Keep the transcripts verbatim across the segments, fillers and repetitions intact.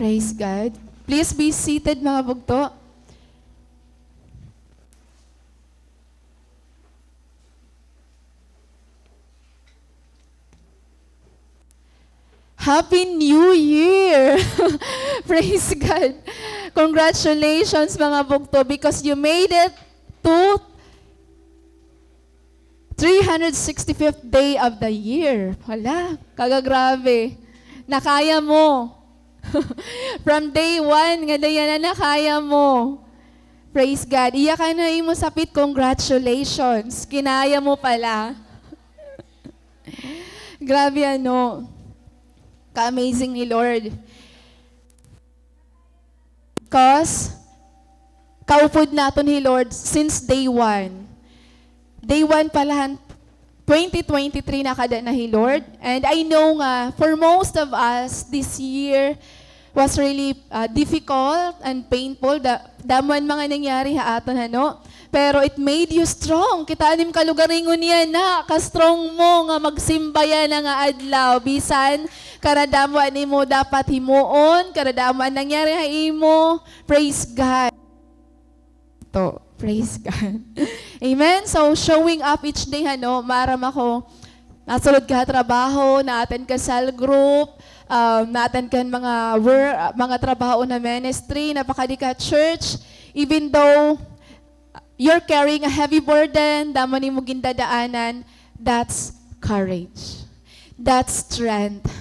Praise God. Please be seated, mga bugto. Happy New Year! Praise God! Congratulations, mga bugto, because you made it to three hundred sixty-fifth day of the year. Hala, kagagrabe. Nakaya mo. From day one, ngada yana nakaya mo. Praise God. Iya ka na imo sapit, congratulations. Kinaya mo pala. Grabe, ano. Ka-amazing ni Lord. 'Cause kaupod naton hi Lord since day one. Day one pa la han twenty twenty-three nakada na hi Lord. And I know nga, for most of us, this year was really, ah, difficult and painful. Da-, damo an mga nangyari ha aton, ano? Pero it made you strong. Kitaa an im kalugaringon yana, ka-strong mo nga magsimba yana nga adlaw. Bisan karadamo an imo dapat himuon, karadamo an nangyari ha imo. Praise God. To, praise God. Amen. So, showing up each day, ano, maaram ako, nasulod ka ha trabaho, na-attend ka cell group, um, na-attend ka mga wor-, mga trabaho na ministry, napakadi ka church, even though you're carrying a heavy burden, damo nimo gindadaanan, that's courage. That's strength.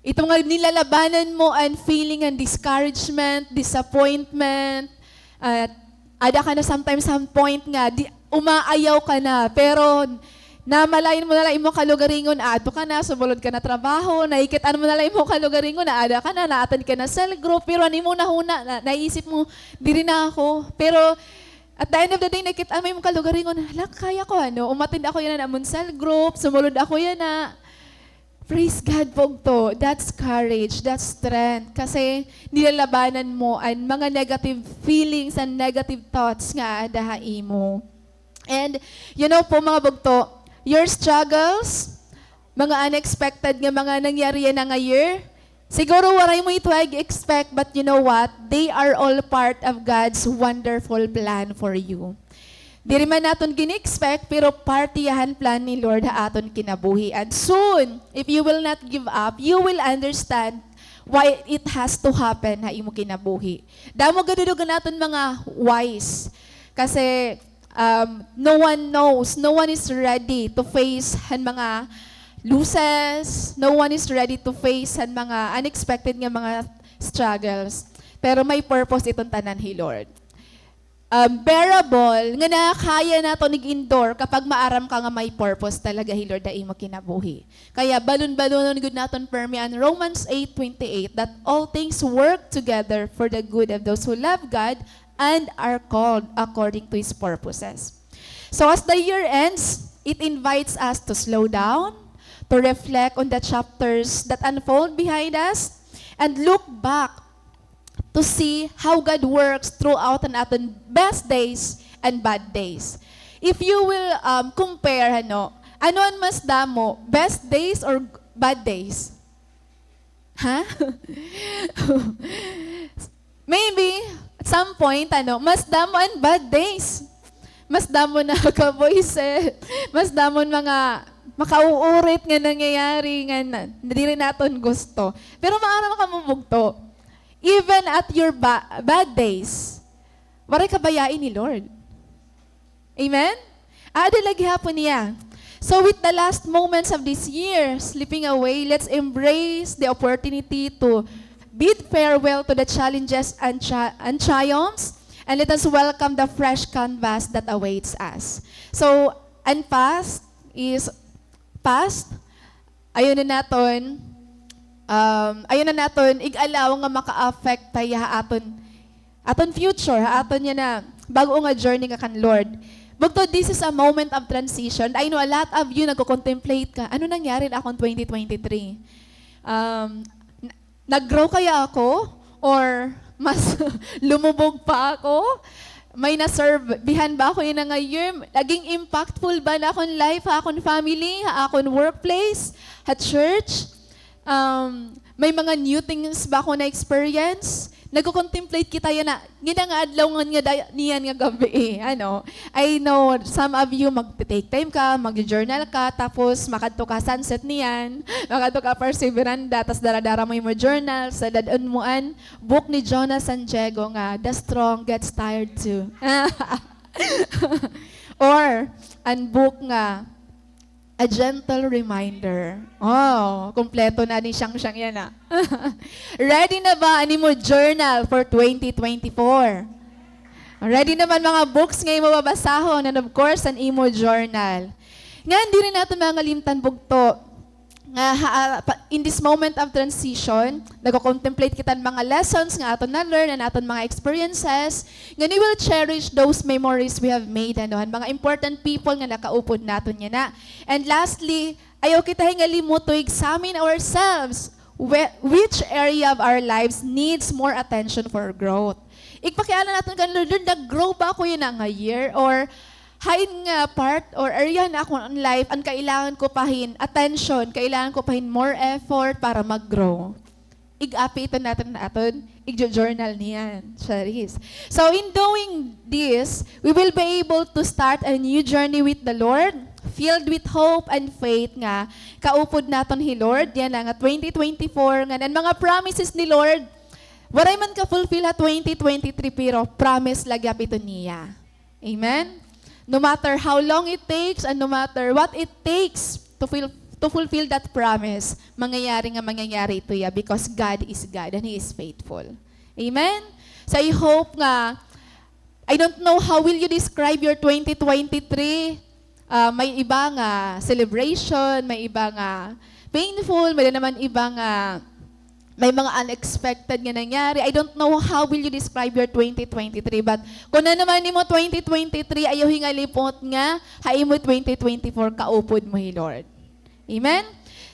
Ito nga nilalabanan mo an feeling ng discouragement, disappointment, at ada ka na sometimes sa point nga di, umaayaw ka na, pero namalayan mo na lang imo kalugaringon, aadto ka na, sumulod ka na trabaho, nakikit-an mo na lang imo kalugaringon, naada ka na, na-attend ka na cell group, pero an imo nahuna, na, naisip mo, diri na ako. Pero at the end of the day, nakit-an mo imo kalugaringon, hala, kaya ko, ano, umattend ako yana han amon cell group, sumulod ako yana. Praise God, bugto. That's courage, that's strength. Kasi nilalabanan mo an mga negative feelings and negative thoughts nga aada ha imo. And, you know po, mga bugto, your struggles, mga unexpected nga mga nangyari yana nga year, siguro waray mo ito ig-expect, but you know what? They are all part of God's wonderful plan for you. Diri man naton gin-expect, pero parte iya han plan ni Lord ha aton kinabuhi. And soon, if you will not give up, you will understand why it has to happen ha imo kinabuhi. Damo gad an mga whys. Kasi, um, no one knows, no one is ready to face han mga losses, no one is ready to face han mga unexpected nga mga struggles. Pero may purpose iton tanan hi Lord. Um, bearable, nga nakaya naton ig-endure kapag maaram ka nga may purpose talaga hi Lord ha imo kinabuhi. Kaya balon-balonon gud naton permi an Romans eight twenty-eight, that all things work together for the good of those who love God and are called according to His purposes. So as the year ends, it invites us to slow down, to reflect on the chapters that unfold behind us, and look back to see how God works throughout an aton best days and bad days. If you will, um, compare, ano, ano an mas damo, best days or bad days? Ha? Maybe, at some point, ano, mas damo an bad days. Mas damo na kabuisit. Mas damo an mga makauurit nga nangyayari nga na, na diri naton gusto. Pero maaram kamo, bugto. Even at your ba-, bad days, waray ka bayain ni Lord. Amen? Aada la gihapon niya. So with the last moments of this year slipping away, let's embrace the opportunity to bid farewell to the challenges and tri-, and triumphs, and let us welcome the fresh canvas that awaits us. So, an past is past, ayaw na naton, um, ayaw na naton ig-allow nga maka-affect ha iya ha aton, aton future, ha aton yana bag-o nga journey nga kan Lord. Bugto, this is a moment of transition. I know a lot of you nagko-contemplate ka, ano nangyari ha akon twenty twenty-three? Um, n-, nag-grow kaya ako? Or mas lumubog pa ako? May na-serve-bihan ba ako yana nga year? Naging impactful ba an akon life ha akon family, ha akon workplace, ha church? Um, May mga new things ba ako na-experience? Nagko-contemplate kita yana, ngina nga adlaw ngan ngada niyan nga gab-i, ano? I know, some of you, magte-take time ka, magjo-journal ka, tapos makadto ka ha Sunset niyan, makadto ka ha Perseveranda, tas dara-dara mo imo journal, tas dad-on mo an book ni Jonas San Diego nga, The Strong Gets Tired Too. Or, an book nga, A Gentle Reminder. Oh, kompleto na ni Siang Siang yana. Ready na ba an imo journal for twenty twenty-four? Ready na ba an mga books nga imo babasahon, and of course, an imo journal. Ngan, diri naton mangalimtan, bugto, nga ha, ah, pa, in this moment of transition, nagko-contemplate kita han mga lessons nga aton na-learn, an aton mga experiences, ngan we will cherish those memories we have made, ano, han mga important people nga nakaupod naton yana. And lastly, ayaw kita hingalimot to examine ourselves. Whe-, which area of our lives needs more attention for growth? Igpakiana naton kan Lord, "Lord, nag-grow ba ako yana nga year?" Or hain nga part or area na akon life an kailangan ko pa hin attention, kailangan ko pa hin more effort para mag-grow? Ig-apiton naton ha aton igjo-journal niyan. Charis. So, in doing this, we will be able to start a new journey with the Lord, filled with hope and faith nga kaupod naton hi Lord. Yana nga twenty twenty-four, ngan an mga promises ni Lord, waray man ka-fulfill ha twenty twenty-three, pero promise la gihap ito niya. Amen? No matter how long it takes and no matter what it takes to fil-, to fulfill that promise, mangyayari nga mangyayari ito ya because God is God and He is faithful. Amen? So I hope nga, I don't know how will you describe your twenty twenty-three. Ah, may iba nga celebration, may iba nga painful, may naman iba nga may mga unexpected nga nangyari. I don't know how will you describe your twenty twenty-three, but kun ano man imo twenty twenty-three, ayaw hingalimot nga ha imo twenty twenty-four, kaupod mo hi Lord. Amen?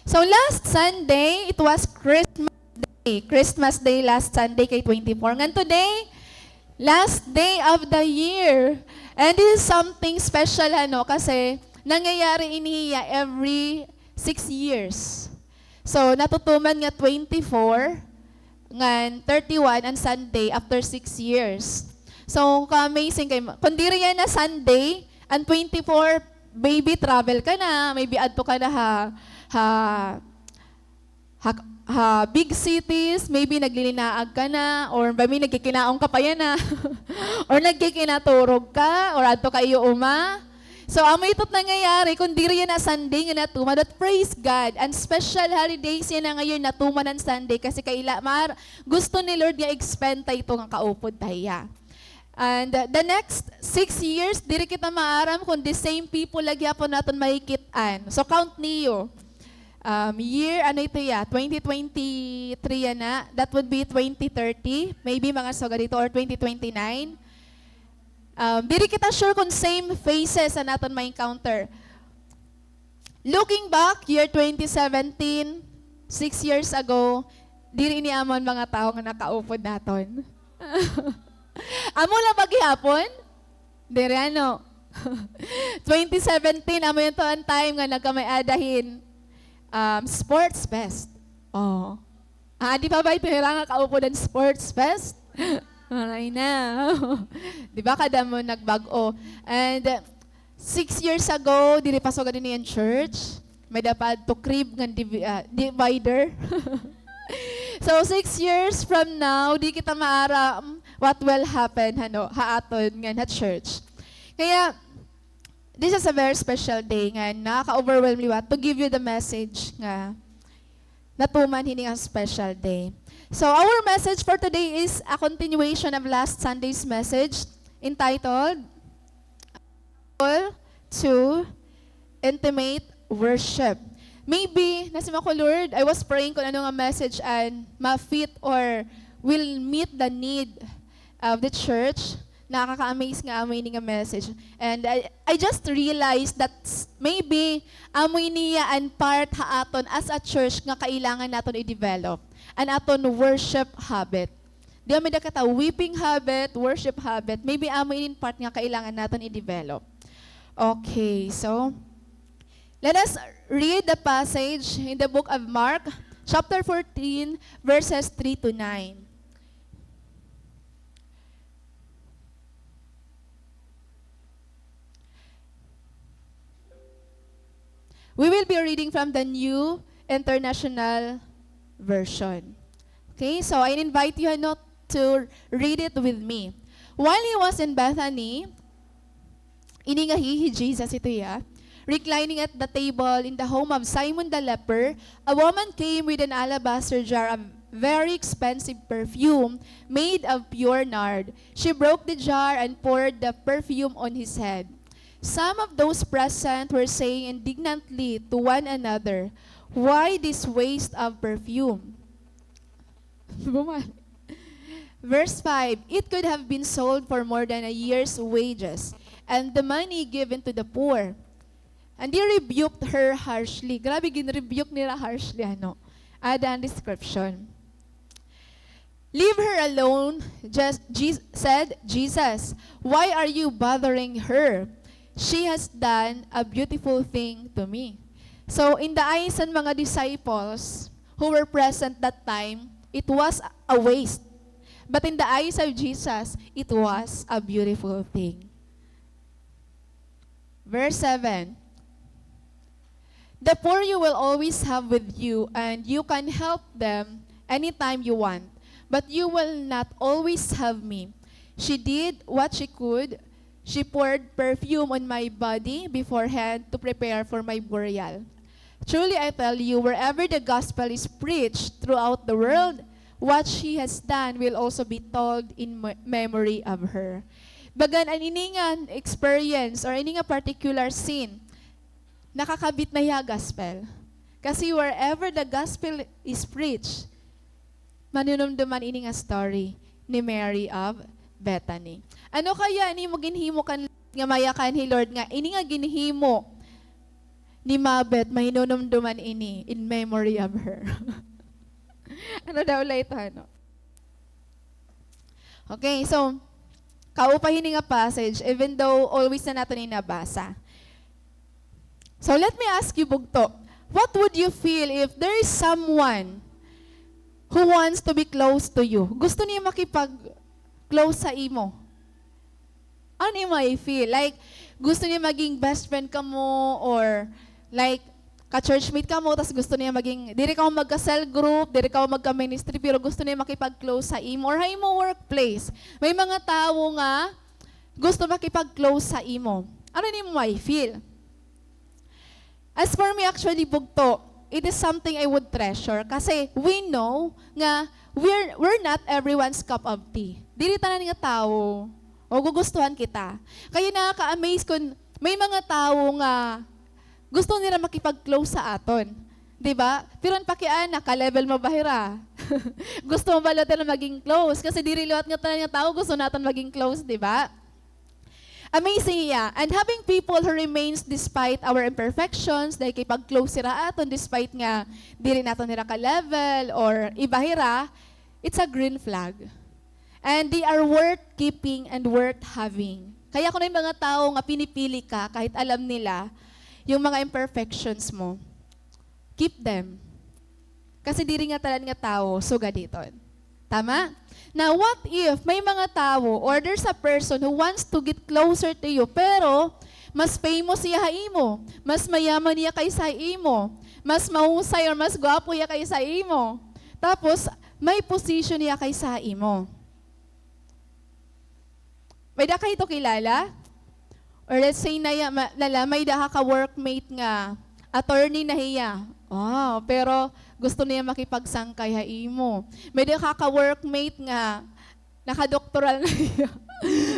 So last Sunday, it was Christmas Day. Christmas Day last Sunday kay twenty-four. Ngan today, last day of the year. And this is something special, ano, kasi nangyayari ini hiya every six years. So, natutuman nga twenty-four, ngan thirty-one an Sunday after six years. So, ka-amazing kay, kun diri yana Sunday, an twenty-four, maybe travel ka na, maybe adto ka na ha, ha, ha, ha big cities, maybe naglilinaag ka na, or maybe nagkikinaon ka pa yana, or nagkikinaturog ka, or adto ka iyo uma. So, amo ito it nangyayari, kun diri yana Sunday nga natuman, but praise God, an special holidays yana nga year natuman an Sunday, kasi kaila, mar-, gusto ni Lord nga i-spend ta ito nga kaupod ta hiya. And, uh, the next six years, diri kita maaram kun the same people la gihapon naton makikit-an. So, count niyo. Um, year, ano ito ya? Twenty twenty-three yana. That would be twenty thirty. Maybe mga sugad ito or twenty twenty-nine. Um, diri kita sure kun same faces an aton ma-encounter. Looking back, year twenty seventeen, six years ago, diri ini amo an mga tawo nga nakaupod naton. Amo la ba gihapon? Diri, ano? Twenty seventeen, amo yadto an time nga nagkamay-ada hin, um, Sports Fest. Oh. Ah, di pa ba ito hira nga kaupod an Sports Fest? Maray na. Di ba, kadamo nagbag-o. And, uh, six years ago, diri pa sugad ini an church. May-ada pa adto crib ngan divi-, ah, divider. So, six years from now, di kita maaram what will happen, ano, ha aton ngan ha church. Kaya, this is a very special day nga nakaka-overwhelm liwat to give you the message nga natuman hini nga special day. So, our message for today is a continuation of last Sunday's message entitled Call to Intimate Worship. Maybe, nasiring ko, "Lord, I was praying kun ano nga message an ma-fit or will meet the need of the church." Nakaka-amaze nga amo ini nga message. And I, I just realized that s-, maybe amo ini ya an part ha aton as a church nga kailangan naton i-develop. An aton worship habit. Di ba may-ada kita weeping habit, worship habit. Maybe amo ini an part nga kailangan naton i-develop. Okay, so, let us read the passage in the book of Mark, chapter fourteen, verses three to nine. We will be reading from the New International Version. Okay, so I invite you, ano, to read it with me. While he was in Bethany, ini nga he, hi Jesus ito hiya, reclining at the table in the home of Simon the leper, a woman came with an alabaster jar of very expensive perfume made of pure nard. She broke the jar and poured the perfume on his head. Some of those present were saying indignantly to one another, "Why this waste of perfume?" Bumalik. Verse five, "It could have been sold for more than a year's wages, and the money given to the poor." And they rebuked her harshly. Grabe, gin-rebuke nila harshly, ano. Ada an description. "Leave her alone," just, Je-, said Jesus. "Why are you bothering her? She has done a beautiful thing to me." So, in the eyes ng mga disciples who were present that time, it was a waste. But in the eyes of Jesus, it was a beautiful thing. Verse seven, "The poor you will always have with you, and you can help them anytime you want, but you will not always have me. She did what she could. She poured perfume on my body beforehand to prepare for my burial. Truly I tell you, wherever the gospel is preached throughout the world, what she has done will also be told in me-, memory of her." Bagan an ini nga experience or ini nga particular scene, nakakabit na hiya gospel. Kasi wherever the gospel is preached, manunumduman ini nga story ni Mary of Bethany. Ano kaya an imo ginhimo kan nga mayakan hi Lord nga ini nga ginhimo ni Mabet, mahinunumduman ini in memory of her? Ano daw la ito, ano? Okay, so, kaupa hini nga passage, even though always na naton ini nabasa. So, let me ask you, bugto, what would you feel if there is someone who wants to be close to you? Gusto niya makipag-close sa imo. Ano imo i-feel? Like, gusto niya maging best friend kamo, or, like, ka-churchmate kamo, tas gusto niya maging, diri kamo magka-cell group, diri kamo magka-ministry, pero gusto niya makipag-close sa imo, or ha imo workplace. May mga tawo nga gusto makipag-close sa imo. Ano nimo ma-feel? As for me, actually, bugto, it is something I would treasure. Kasi we know nga we're, we're not everyone's cup of tea. Diri tanan nga tawo magugustuhan kita. Kaya nakaka-amaze kun may mga tawo nga gusto nira makipag-close sa aton. Di ba? Pero an pakiana, ka-level mo ba hira? Gusto mo ba liwat nira maging close? Kasi diri liwat nga tanan nga tawo gusto naton maging close, di ba? Amazing hiya. And having people who remains despite our imperfections, nakikipag-close hira aton despite nga diri naton hira ka-level or iba hira, it's a green flag. And they are worth keeping and worth having. Kaya kun may mga tawo nga pinipili ka, kahit alam nila yung mga imperfections mo, keep them. Kasi diri nga tanan nga tawo sugad hiton. Tama? Now, what if may mga tawo or there's a person who wants to get closer to you, pero mas famous hiya ha imo, mas mayaman hiya kaysa ha imo, mas mahusay or mas gwapo hiya kaysa ha imo, tapos may position hiya kaysa ha imo? May-ada ka hito kilala? Or let's say, na ya-, ma-, lala, may-ada ka ka-workmate nga attorney na hiya. Wow, pero gusto niya makipagsangkay ha imo. May-ada ka ka-workmate nga nakadoktoral na hiya.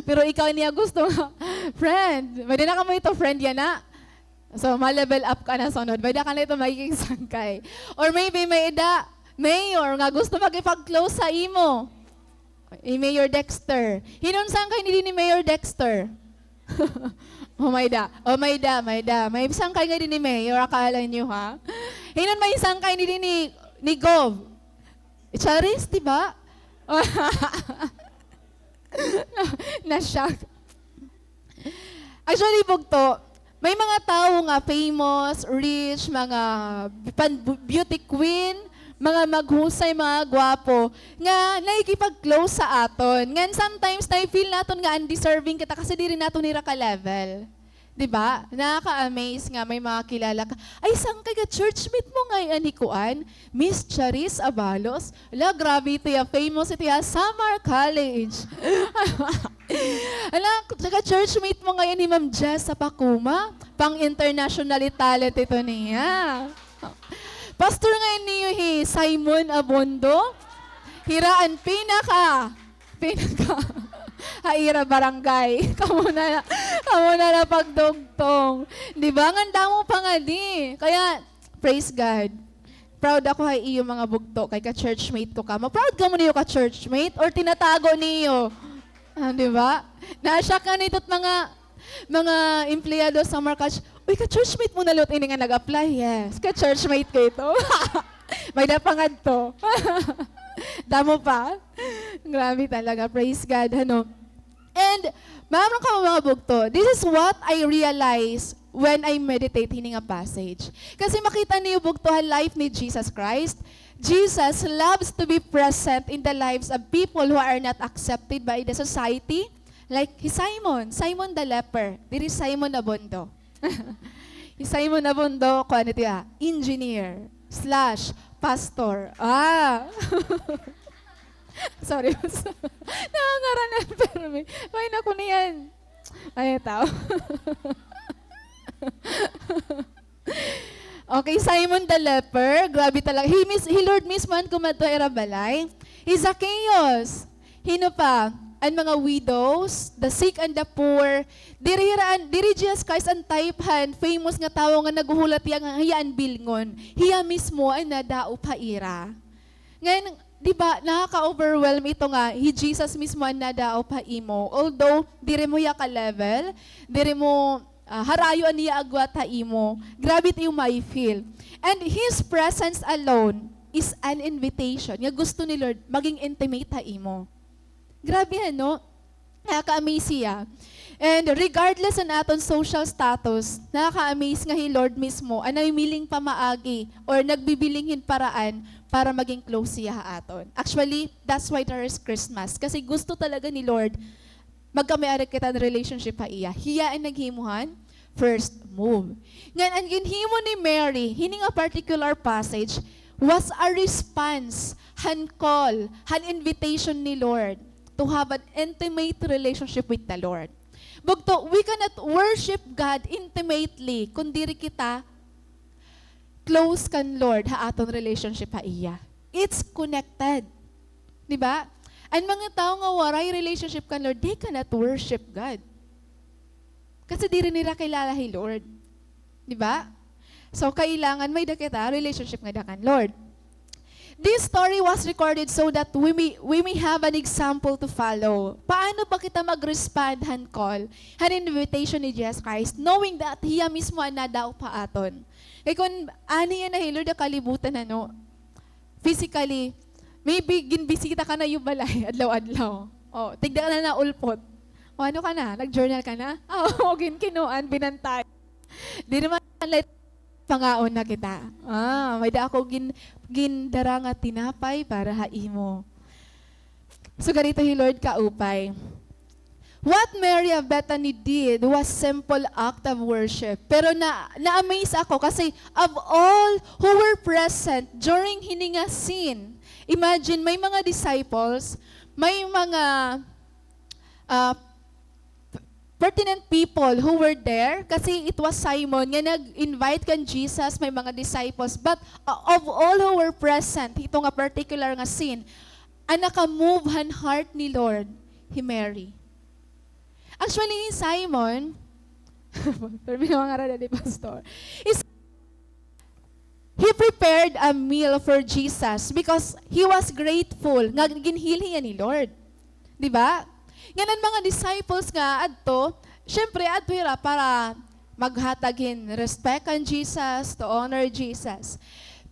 Pero ikaw niya gusto nga friend. May-ada na kamo hito friend yana. So, ma-level up ka na sunod. May-ada ka na hito magiging sangkay. Or maybe may-ada mayor nga gusto makipag-close ha imo. Hi Mayor Dexter. Hin-o an sangkay ini dinhi ni Mayor Dexter? O, may-ada. O, may-ada, may-ada. May sangkay ngadi ni Mayor, akala niyo, ha? Hin-o an may sangkay ini dinhi ni, ni Gov? Charis, di ba? Na-shock. Actually, bugto, may mga tawo nga famous, rich, mga pan-, bu-, beauty queen, mga maghusay, mga gwapo, nga nakikipag-close sa aton. Ngan sometimes, na-feel naton nga undeserving kita kasi diri naton hira ka-level. Di ba? Nakaka-amaze nga may mga kilala ka. Ay, sangkay ka-churchmate mo ngay-an hi kuan? Miss Charis Abalos? Hala, grabe ito ya. Famous ito ya. Samar College. Hala, saka churchmate mo ngay-an hi Ma'am Jessa Pacuma. Pang-international talent ito niya. Pastor ngay-an niyo hi Simon Abondo. Hira an pinaka, pinaka, ha ira barangay. Kamo na, kamo na la pagdugtong. Di ba? Ngan damo pa ngadi. Kaya, praise God. Proud ako ha iyo mga bugto, kay ka-churchmate ko kamo. Proud kamo niyo ka-churchmate or tinatago niyo? Ah, di ba? Na-shock ngani ito mga, mga empleyado sa Markach. Uy, ka-churchmate mo na la ito ini nga nag-apply? Yes, ka-churchmate ko ito. May-ada pa ngadto. Damo pa. Grabe talaga. Praise God, ano? And, maaram kamo mga bugto, this is what I realize when I meditate hini nga passage. Kasi makita niyo bugto ha life ni Jesus Christ, Jesus loves to be present in the lives of people who are not accepted by the society. Like hi Simon, Simon the leper, diri Simon Abondo. Hi Simon Abondo, kuan ito ya, engineer slash pastor. Ah! Sorry, basta. Nangangaranan, pero may, may naku niyan. Ay, tao. Okay, Simon the leper, grabe talaga. He mis-, he Lord mismo an kumadto ha ira balay. Hi Zacchaeus, hino pa? An mga widows, the sick and the poor. Diri hira an, diri Jesus Christ an type han famous nga tawo nga naghuhulat hiya nga hiya an bilngon. Hiya mismo an nadaop ha ira. Ngan, di ba, nakaka-overwhelm ito nga hi Jesus mismo an nadaop ha imo. Although diri mo hiya ka-level, diri mo, ah, harayo an iya agwat ha imo, grabe it imo mai-feel. And His presence alone is an invitation nga gusto ni Lord maging intimate ha imo. Grabe, ano? Nakaka-amaze hiya. And regardless an aton social status, nakaka-amaze nga hi Lord mismo an namimiling pamaagi or nagbibiling hin paraan para maging close hiya ha aton. Actually, that's why there is Christmas. Kasi gusto talaga ni Lord magkamay-ada kita hin relationship ha iya. Hiya an naghimo han first move. Ngan an ginhimo ni Mary hini nga particular passage was a response han call, han invitation ni Lord to have an intimate relationship with the Lord. Bugto, we cannot worship God intimately kon diri kita close kan Lord ha aton relationship ha iya. It's connected. Di ba? An mga tawo nga waray relationship kan Lord, they cannot worship God. Kasi diri nira kilala hi Lord. Di ba? So, kailangan may-ada kita relationship ngada kan Lord. This story was recorded so that we may, we may have an example to follow. Paano ba kita mag-respond han call, han invitation ni Jesus Christ, knowing that hiya mismo an nadaop ha aton? Kay kon ani yana hi Lord ha kalibutan, ano, physically, maybe ginbisita ka na iyo balay adlaw-adlaw. O, tigda ka na naulpot. O, ano ka na? Nag-journal ka na? O, ginkinuan, binantay. Di naman, like, pangaon na kita. Ah, may-ada ako gin-, gindara nga tinapay para ha imo. So, ganito hi Lord kaupay. What Mary of Bethany did was simple act of worship. Pero na, na-amaze ako kasi of all who were present during hini nga scene, imagine, may mga disciples, may mga, ah, pertinent people who were there, kasi it was Simon nga nag-invite kan Jesus, may mga disciples. But, uh, of all who were present, hito nga particular nga scene, an naka-move han heart ni Lord, hi Mary. Actually, hi Simon, pero may mga rada ni Pastor, is He prepared a meal for Jesus because he was grateful nga ginhil hiya ni Lord. Di ba? Ngan an mga disciples nga adto, syempre, adto hira para maghatag hin respect kan Jesus, to honor Jesus.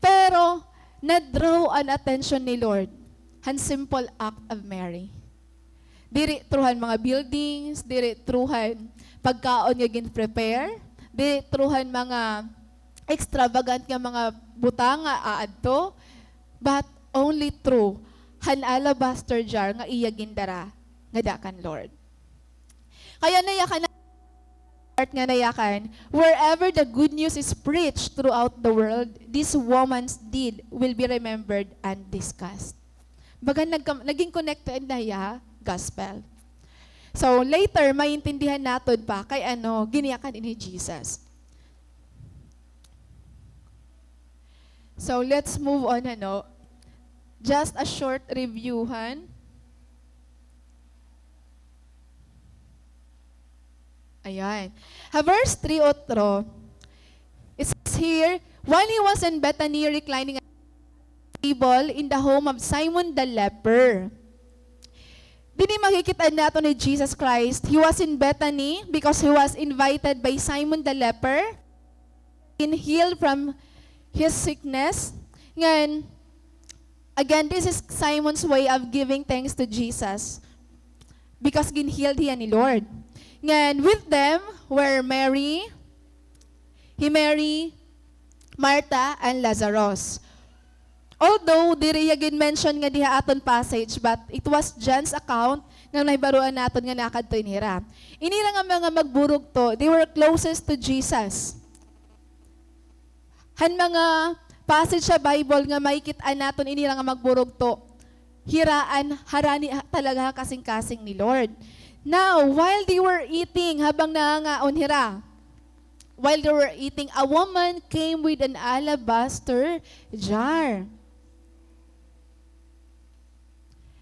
Pero, na-draw an attention ni Lord han simple act of Mary. Diri through han mga buildings, diri through han pagkaon nga gin-prepare, diri through han mga extravagant nga mga butang nga aadto, but only through han alabaster jar nga iya gindara ngada kan Lord. Kay anayakan part nga nayakan, "Wherever the good news is preached throughout the world, this woman's deed will be remembered and discussed." Baga nagka-, naging connected na iya gospel. So, later, maintindihan naton pa kay ano, giniyakan ini ni Jesus. So, let's move on, ano. Just a short review, han. Ayan. Ha verse three otro, it says here, "While he was in Bethany reclining at table in the home of Simon the leper." Dinhi makikit-an naton ni Jesus Christ. He was in Bethany because he was invited by Simon the leper. Been healed from his sickness. Ngan, again, this is Simon's way of giving thanks to Jesus because gin-healed hiya ni Lord. Ngan, with them were Mary, hi Mary, Martha, and Lazarus. Although diri hiya gin-mention ngadi ha aton passage, but it was John's account nga nahibaroan naton nga nakadto ini hira. Ini hira nga mga magburugto, they were closest to Jesus. Han mga passage sa Bible nga makikit-an naton ini hira nga magburugto, hira an harani ha-, talaga ha kasingkasing ni Lord. Now, while they were eating, habang nangangaon hira, while they were eating, a woman came with an alabaster jar.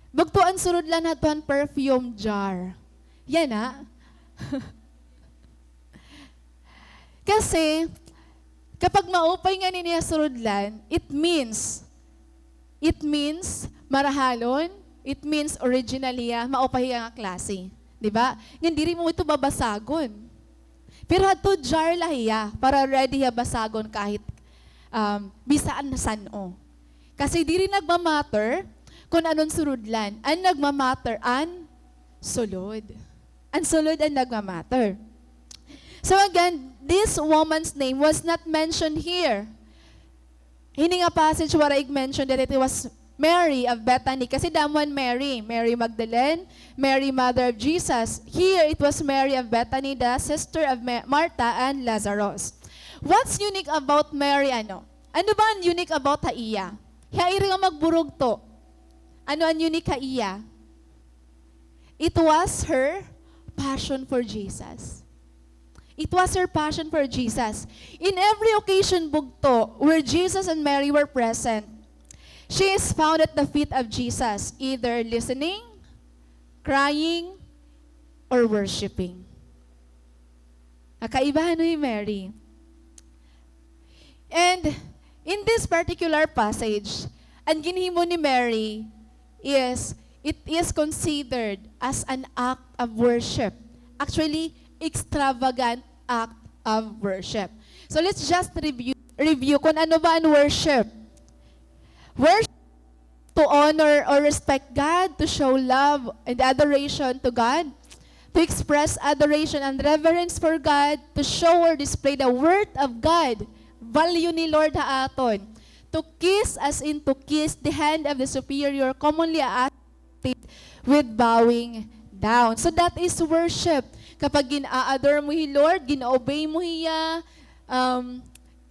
Bugto an surudlan hadto han perfume jar. Yana. Kasi, kapag maupay ngani an iya surudlan, it means, it means marahalon, it means original hiya, maupay hiya nga klase. Di ba? Ngan diri mo ito babasagon. Pero hadto jar la hiya, para ready hiya basagon kahit, um, bisan san-o. Kasi diri nagma-matter kon ano an surudlan. An nagma-matter an sulod. An sulod an nagma-matter. So again, this woman's name was not mentioned here. Hini nga passage, waray ig-mention that it was Mary of Bethany. Kasi damo an Mary. Mary Magdalene, Mary, mother of Jesus. Here, it was Mary of Bethany, the sister of Ma-, Martha and Lazarus. What's unique about Mary, ano? Ano ba an unique about ha iya? Ha ira nga magburugto. Ano an unique ha iya? It was her passion for Jesus. It was her passion for Jesus. In every occasion, bugto, where Jesus and Mary were present, she is found at the feet of Jesus, either listening, crying, or worshiping. Nakaiba, ano, hi Mary. And in this particular passage, an ginhimo ni Mary is, it is considered as an act of worship. Actually, extravagant act of worship. So let's just review, review kung ano ba an worship. Worship to honor or respect God, to show love and adoration to God, to express adoration and reverence for God, to show or display the worth of God, value ni Lord ha aton, to kiss, as in to kiss, the hand of the superior, commonly associated with bowing down. So that is worship. Kapag gin-a-adore mo hi Lord, gin-obey mo hiya, um,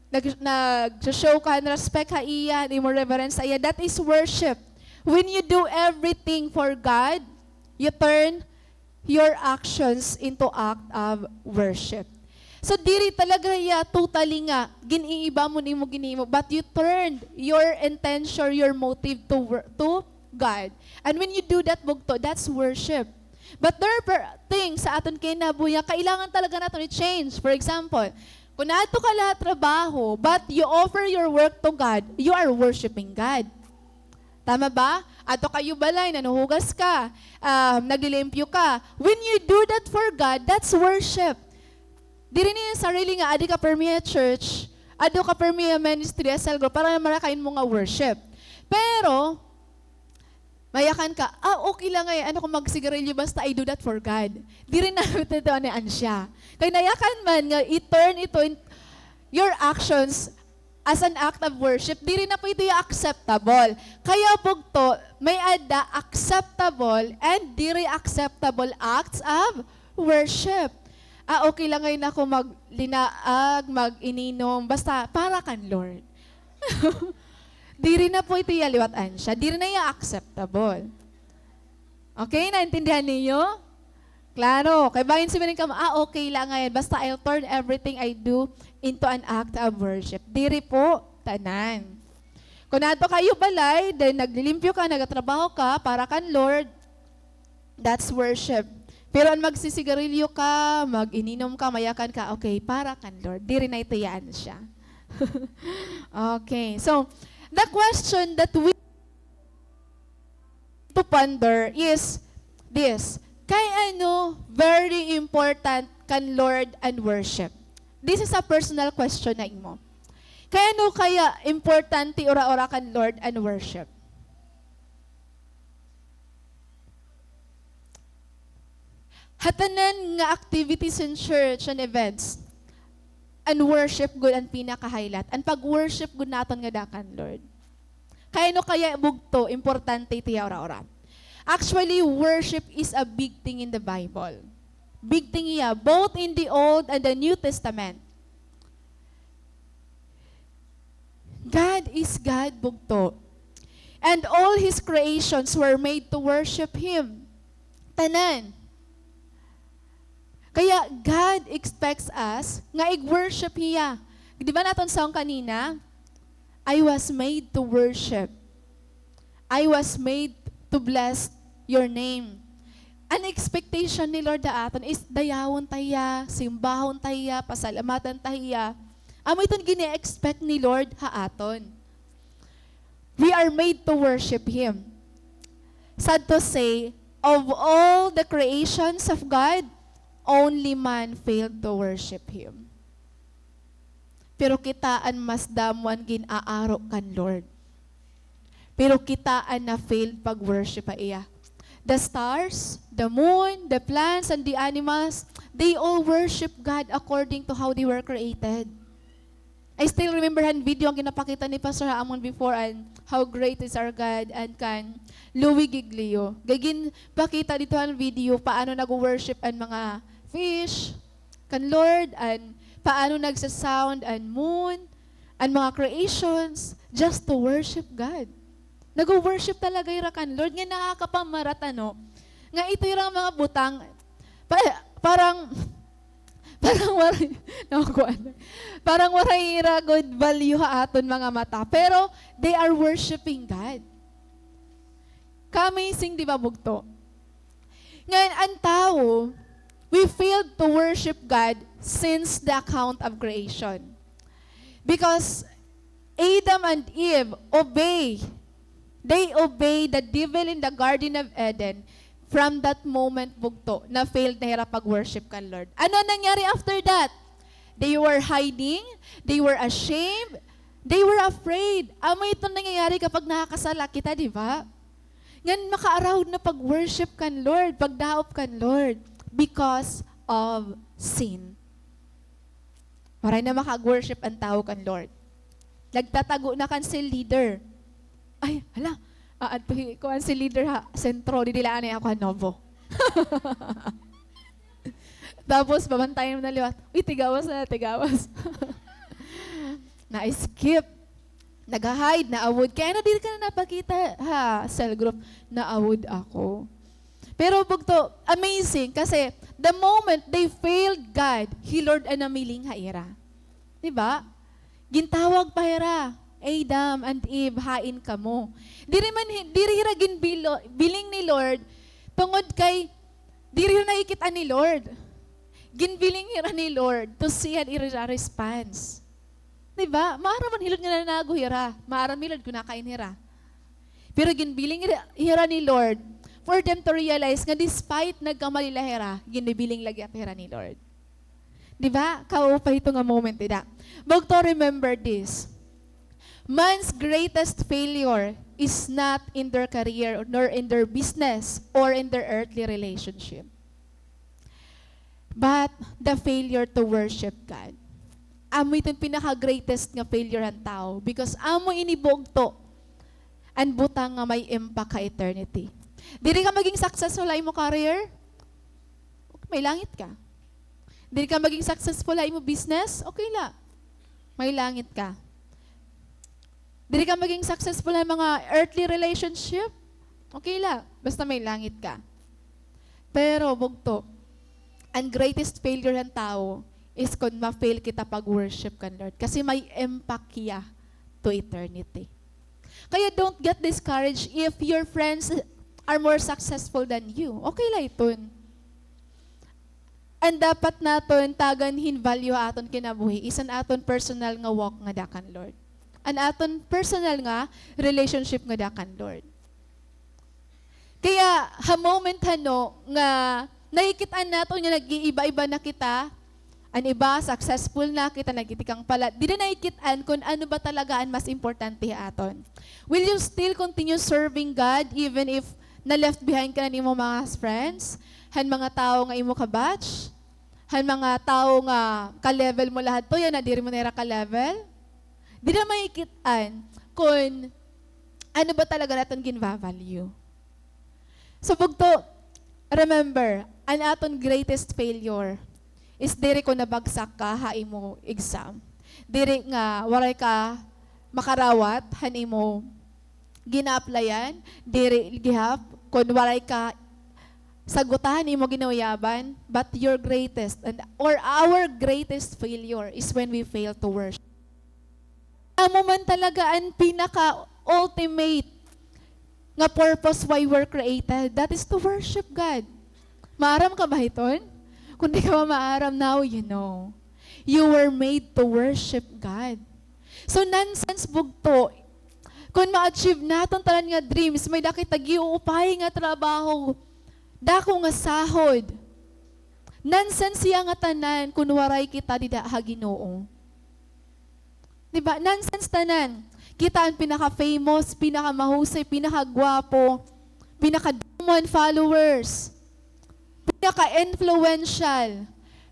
nag-, nag-show ka han respect ha iya, han imo reverence ha iya, that is worship. When you do everything for God, you turn your actions into act of worship. So, diri talaga hiya totally nga gin-iiba mo an imo ginhimo, but you turned your intention, your motive to wor-, to God. And when you do that, bugto, that's worship. But there are per-, things sa aton kinabuhi nga kailangan talaga naton i-change. For example, kung naadto ka la ha trabaho, but you offer your work to God, you are worshiping God. Tama ba? Adto ka ha iyo balay, nanhuhugas ka, ah, naglilimpyo ka. When you do that for God, that's worship. Diri niya sarili nga adi ka permi ha church, adto ka permi ha ministry, ha cell group, para marakayon mo nga worship. Pero, mayakan ka, "Ah, okay lang eh, ano kung magsigarilyo, basta I do that for God." Diri na ito ni an siya. Kay nayakan man nga i-turn ito in your actions as an act of worship, diri na po ito iya acceptable. Kaya bugto, may-ada acceptable and diri acceptable acts of worship. Ah, okay la ngay-an ako maglinaag, mag-ininom, basta para kan Lord. Diri na po ito iya liwat-an siya. Diri na iya acceptable. Okay, naintindihan niyo? Klaro. Kay bangin sabihin kamo, "Ah, okay la ngay-an. Basta I'll turn everything I do into an act of worship." Diri po tanan. Kon adto kayo balay, then naglilimpyo ka, nagatrabaho ka para kan Lord, that's worship. Pero an magsisigarilyo ka, mag-ininom ka, mayakan ka, okay, para kan Lord. Diri na ito yan siya. Okay. So, the question that we to ponder is this. Kay ano very important kan Lord an worship? This is a personal question na imo. Kay ano kaya importante ura-ura kan Lord an worship? Ha tanan nga activities in church and events, an worship gud an pinaka-highlight. An pag-worship gud naton ngada kan Lord. Kay ano kaya bugto, importante ito hiya ura-ura? Actually, worship is a big thing in the Bible. Big thing hiya, both in the Old and the New Testament. God is God, bugto. And all His creations were made to worship Him. Tanan. Kaya God expects us nga ig-worship hiya. Di ba naton song kanina? "I was made to worship. I was made to bless your name." An expectation ni Lord ha aton is dayawon ta hiya, simbahon ta hiya, pasalamatan ta hiya. Amo iton gini-expect ni Lord ha aton. We are made to worship Him. Sad to say, of all the creations of God, only man failed to worship Him. Pero kita an mas damo an gin-aaro kan Lord. Pero kita an na-fail pag-worship ha iya. The stars, the moon, the plants, and the animals, they all worship God according to how they were created. I still remember han video an ginapakita ni Pastor ha amon before, an How Great Is Our God, an kan Louie Giglio. Ginpakita didto han video paano nag-worship an mga fish kan Lord, an paano nagsa-sound an moon, an mga creations, just to worship God. Nag-worship talaga hira kan Lord, nga nakakapamarat, ano, nga ito hira mga butang, pa-, parang, parang waray, nakukuha na. Parang waray hira gud value ha aton mga mata. Pero they are worshiping God. Ka-amazing, di ba, bugto? Ngan, an tawo, we failed to worship God since the account of creation. Because Adam and Eve obey, they obey the devil in the Garden of Eden. From that moment, bugto, na-failed na hira pag-worship kan Lord. Ano nangyari after that? They were hiding, they were ashamed, they were afraid. Amo iton nangyayari kapag nakakasala kita, di ba? Ngan makaarahod na pag-worship kan Lord, pagdaop kan Lord, because of sin. Waray na makag-worship an tawo kan Lord. Nagtatago na kan cell leader. Ay, hala, aadto hi, kuan, cell leader ha sentro, didi la anay ako ha Novo. Tapos, babantayan mo na liwat. Uy, tigawas na, tigawas. Na-skip. Nagha-hide, naawod. Kay ano, diri ka na napakita ha cell group? Naawod ako. Pero bugto, amazing, kasi the moment they failed God, hi Lord an namiling ha ira. Di ba? Gintawag pa hira, "Adam and Eve, hain kamo?" Diri man hi-, diri hira ginbilo-, biling ni Lord, tungod kay diri hira nakikit-an ni Lord. Ginbiling hira ni Lord to see an ira response. Di ba? Maaram man hi Lord nga nanago hira. Maaram hi Lord kon nakain hira. Pero ginbiling hira, hira ni Lord for them to realize nga despite nagkamali la hira, ginbibiling la gihap hira ni Lord. Di ba? Kaupay ito nga moment, dida. Bugto, remember this. Man's greatest failure is not in their career, nor in their business, or in their earthly relationship, but the failure to worship God. Amo iton pinaka-greatest nga failure han tawo. Because amo ini bugto an butang nga may impact ha eternity. Diri ka maging successful ha imo career? May langit ka. Diri ka maging successful ha imo business? Okay la. May langit ka. Diri ka maging successful ha mga earthly relationship? Okay la. Basta may langit ka. Pero, bugto, an greatest failure han tawo is kon ma-fail kita pag-worship kan Lord. Kasi may impact hiya to eternity. Kaya don't get discouraged if your friends are more successful than you. Okay la iton. An dapat naton tagan hin value ha aton kinabuhi is an aton personal nga walk ngada kan Lord. An aton personal nga relationship ngada kan Lord. Kaya ha moment hano nga nakikit-an naton nga nag-iiba-iba na kita, an iba successful na, kita nagtitikang pala, diri nakikit-an kon ano ba talaga an mas importante ha aton. Will you still continue serving God even if na-left behind ka na han imo mga friends, han mga tawo nga imo ka-batch, han mga tawo nga ka-level mo la hadto, yana diri mo na hira ka-level? Diri nakikit-an kon ano ba talaga an aton ginva-value. So, bugto, remember, an aton greatest failure is diri kon nabagsak ka ha imo exam. Diri nga waray ka makarawat han imo gina-applyan, diri gihap kon waray ka saguta han imo gin-uyaban, but your greatest and, or our greatest failure is when we fail to worship. Amo man talaga an pinaka-ultimate nga purpose why we're created. That is to worship God. Maaram ka ba hiton? Kon di ka pa maaram, now you know. You were made to worship God. So, nonsense bugto. Kon ma-achieve naton tanan nga dreams, may-ada kita giuupay nga trabaho, dako nga sahod. Nonsense hiya nga tanan kon waray kita dida ha Ginoo. Di ba? Nonsense tanan. Kita an pinaka-famous, pinakamahusay, pinakagwapo, pinakadamo han followers, pinaka-influential.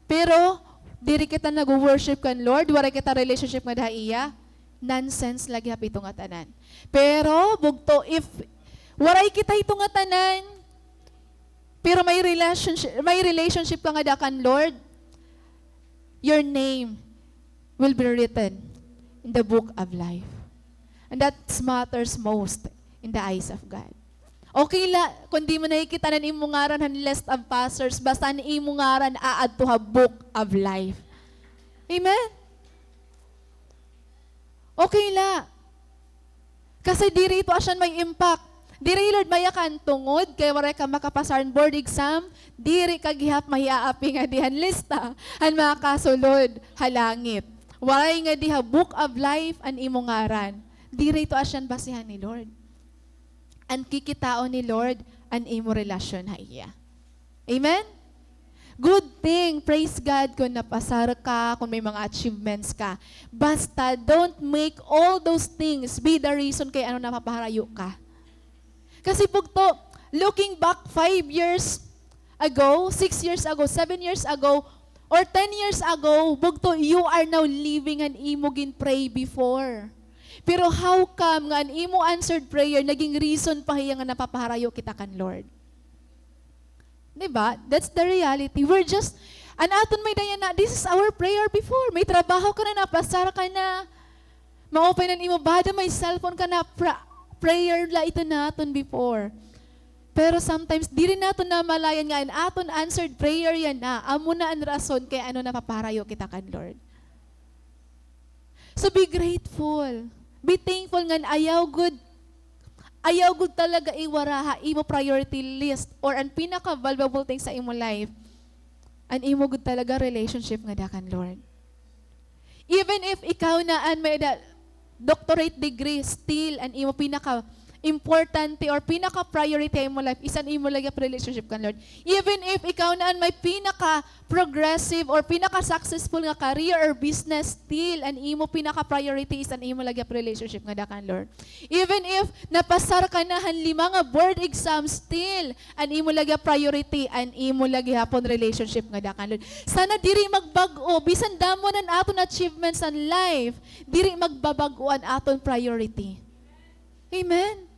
Pero, diri kita nag-worship kan Lord, waray kita relationship ngada ha iya. Nonsense la gihap ito nga tanan. Pero, bugto, if waray kita hito nga tanan, pero may relationship, may relationship ka ngada kan Lord, your name will be written in the book of life. And that matters most in the eyes of God. Okay la, kon di mo nakikit-an an imo ngaran han list of pastors, basta an imo ngaran aadto ha book of life. Amen? Okay la. Kasi diri ito asya an may impact. Diri, Lord, maya ka han tungod kay waray ka makapasar han board exam, diri ka gihap mahiaapi ngadi han lista han makakasulod ha langit. Waray ngadi ha book of life an imo ngaran. Diri ito asya an basihan ni Lord. An kikitaon ni Lord, an imo relasyon ha iya. Amen? Good thing, praise God, kon napasar ka, kon may mga achievements ka. Basta, don't make all those things be the reason kay ano napapaharayo ka. Kasi bugto, looking back five years ago, six years ago, seven years ago, or ten years ago, bugto, you are now living an imo gin-pray before. Pero how come nga an imo answered prayer naging reason pa hiya nga napapaharayo kita kan Lord? Di ba? That's the reality. We're just, an aton may-ada yana, this is our prayer before. May trabaho ka na, napasar ka na. Maupay na an imo body, may cellphone ka na, pra-, prayer la ito naton before. Pero sometimes, diri naton namalayan nga an aton answered prayer yana, amo na an rason kay ano napapaharayo kita kan Lord. So be grateful. Be thankful ngan ayaw gud, ayaw gud talaga iwara ha imo priority list or an pinaka-valuable thing sa imo life, an imo gud talaga relationship ngada kan Lord. Even if ikaw na an may-ada doctorate degree, still an imo pinaka importante or pinaka-priority ha imo life is an imo lagi nga relationship kan Lord. Even if ikaw na an may pinaka-progressive or pinaka-successful nga career or business, still an imo pinaka-priority is an imo lagi nga relationship ngada kan Lord. Even if napasar ka na han lima nga board exam, still an imo lagi nga priority, an imo lagi gihapon relationship ngada kan Lord. Sana diri magbag-o, bisan damo na an aton achievements an life, diri magbabag-o an aton priority. Amen?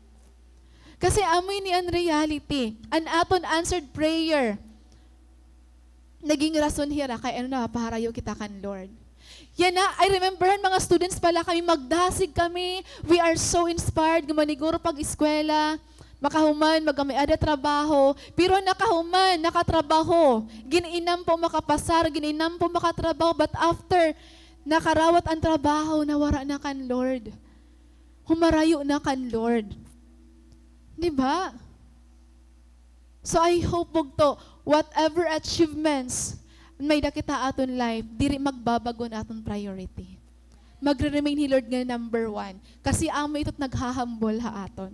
Kasi amo ini an reality. An aton answered prayer, naging rason hira kay ano, napaharayo kita kan Lord. Yana, I remember han mga students pa la kami, magdasig kami. We are so inspired nga maniguro pag-eskwela. Makahuman, magkamay-ada trabaho. Pero nakahuman, nakatrabaho. Gin-inampo makapasar, gin-inampo makatrabaho. But after, nakarawat an trabaho, nawara na kan Lord. Humarayo na kan Lord. Di ba? So I hope, bugto, whatever achievements may-ada kita ha aton life, diri magbabag-o an aton priority. Magre-remain hi Lord nga number one. Kasi amo ito it naghahambol ha aton.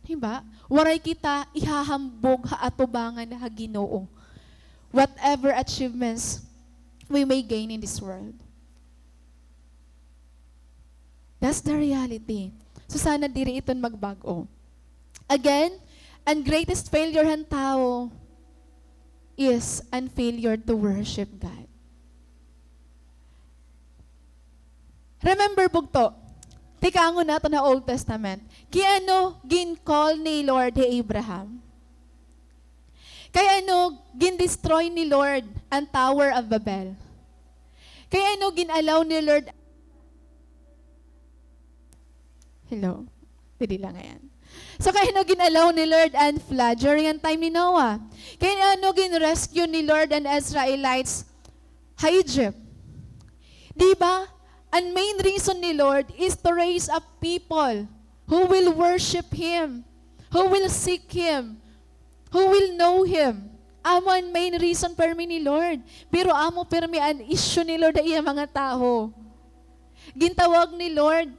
Di ba? Waray kita ihahambog ha atubangan ha Ginoo. Whatever achievements we may gain in this world. That's the reality. So sana diri iton magbag-o. Again, an greatest failure han tawo is an failure to worship God. Remember, bugto, tikangon naton ha Old Testament, kay ano gin-call ni Lord hi Abraham? Kay ano gin-destroy ni Lord an Tower of Babel? Kay ano gin-allow ni Lord, hello? Dali lang, ayan. So, kay ano gin-allow ni Lord an flood during an time ni Noah? Kay ano gin-rescue ni Lord an Israelites ha Egypt? Di ba? An main reason ni Lord is to raise up people who will worship Him, who will seek Him, who will know Him. Amo an main reason permi ni Lord. Pero amo permi an issue ni Lord ha iya mga tawo. Gintawag ni Lord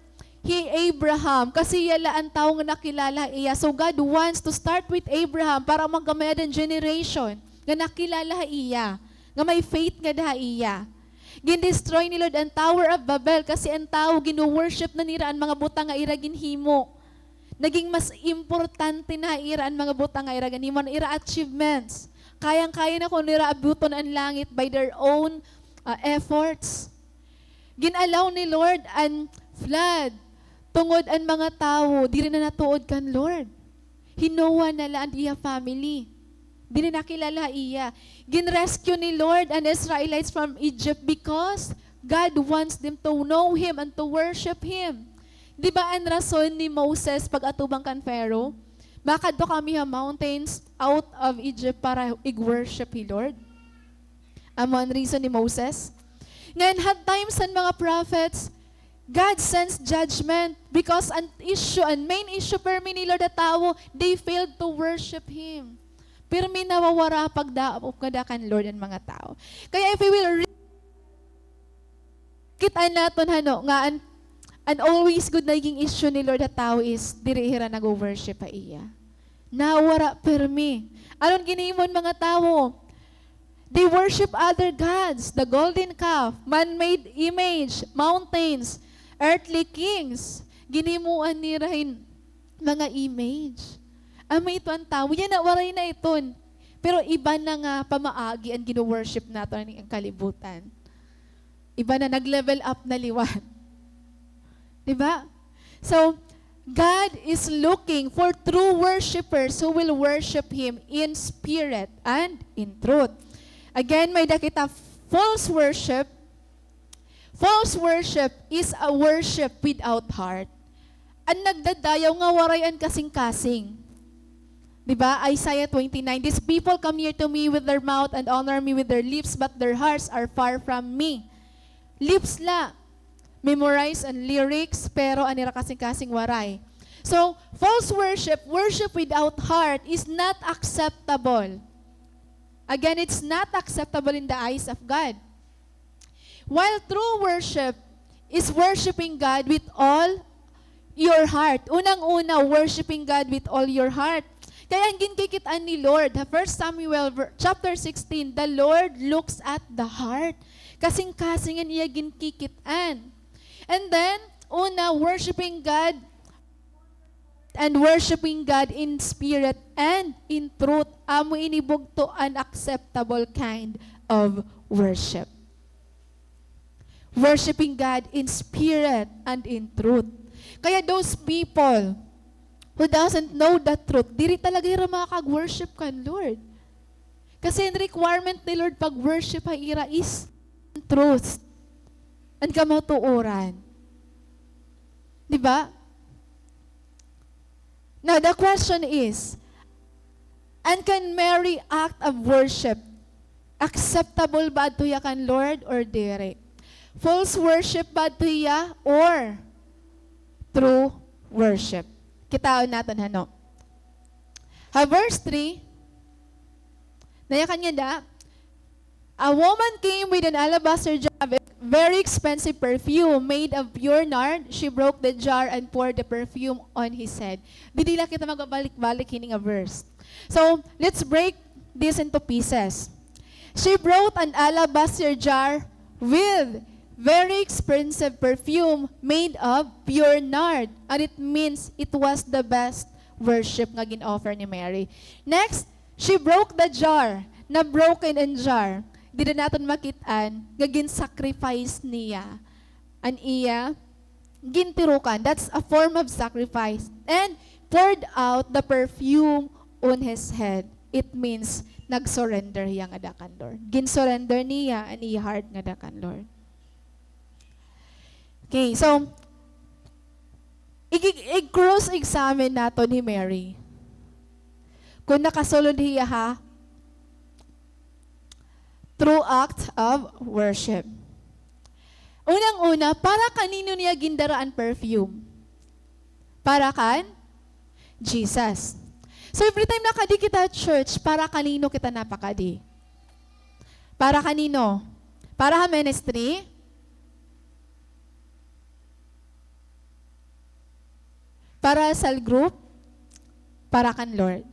hi Abraham kasi hiya la an tawo nga nakilala ha iya. So God wants to start with Abraham para magkamay-ada an generation nga nakilala ha iya, nga may faith ngada ha iya. Gin-destroy ni Lord an Tower of Babel kasi an tawo gino-worship na nira an mga butang nga ira ginhimo. Naging mas importante na ha ira an mga butang nga ira ginhimo, an ira achievements. Kayang-kaya na kuno nira abuton an langit by their own, ah, efforts. Gin-allow ni Lord an flood tungod an mga tawo diri na natuod kan Lord. Hi Noah na la and iya family. Diri nakilala ha iya. Gin-rescue ni Lord an Israelites from Egypt because God wants them to know Him and to worship Him. Di ba an rason ni Moses pag-atubang kan Pharaoh? Makadto kami ha mountains out of Egypt para ig-worship hi Lord. Amo an reason ni Moses. Ngan, had times an mga prophets, God sends judgment because an issue, an main issue permi ni Lord ha tawo, they failed to worship Him. Pirmi nawawara pagdakop ngada kan Lord an mga tawo. Kaya if we will read, kita naton, hano, nga an, an always gud naging issue ni Lord ha tawo is diri hira nagwo-worship ha iya. Nawara pirmi. Ano an ginhimo han mga tawo? They worship other gods, the golden calf, man-made image, mountains, earthly kings. Ginhimoan nira hin mga image. Amo ito an tawo. Yana, waray na iton. Pero iba na nga pamaagi an gino-worship naton an kalibutan. Iba na, nag-level up na liwat. Di ba? So, God is looking for true worshipers who will worship Him in spirit and in truth. Again, may-ada kita false worship. False worship is a worship without heart. An nagdadayaw nga waray an kasingkasing. Di ba? Isaiah twenty-nine, "These people come near to me with their mouth and honor me with their lips, but their hearts are far from me." Lips la, memorize an lyrics, pero an ira kasingkasing waray. So, false worship, worship without heart, is not acceptable. Again, it's not acceptable in the eyes of God. While true worship is worshiping God with all your heart. Unang-una, worshiping God with all your heart. Kay an ginkikit-an ni Lord, ha First Samuel ver-, chapter sixteen, the Lord looks at the heart. Kasingkasing an iya ginkikit-an. And then, una, worshiping God and worshiping God in spirit and in truth. Amo ini bugto an acceptable kind of worship. Worshiping God in spirit and in truth. Kaya those people who doesn't know the truth, diri talaga hira makakag-worship kan Lord. Kasi an requirement ni Lord pag-worship ha ira is truth. An kamatuoran. Di ba? Now, the question is, an kan Mary act of worship, acceptable ba adto hiya kan Lord or diri? False worship ba adto hiya or true worship? Kitaon naton hano. Ha verse three, nayakan niya da, "A woman came with an alabaster jar of very expensive perfume made of pure nard. She broke the jar and poured the perfume on his head." Didi la kita magbabalik-balik hini nga verse. So, let's break this into pieces. She brought an alabaster jar with very expensive perfume made of pure nard. And it means it was the best worship nga gin-offer ni Mary. Next, she broke the jar. Na-broken an jar. Dida naton makit-an nga gin-sacrifice niya an iya gintirukan. That's a form of sacrifice. And poured out the perfume on his head. It means, nag-surrender hiya ngada kan Lord. Gin-surrender niya an iya heart ngada kan Lord. Okay, so, ig-, ig-, i-cross-examine naton hi Mary. Kon nakasulod hiya ha true act of worship. Unang-una, para kanino niya gindara an perfume? Para kan Jesus. So, every time nakadi kita church, para kanino kita napakadi? Para kanino? Para ha ministry? Para cell group? Para kan Lord.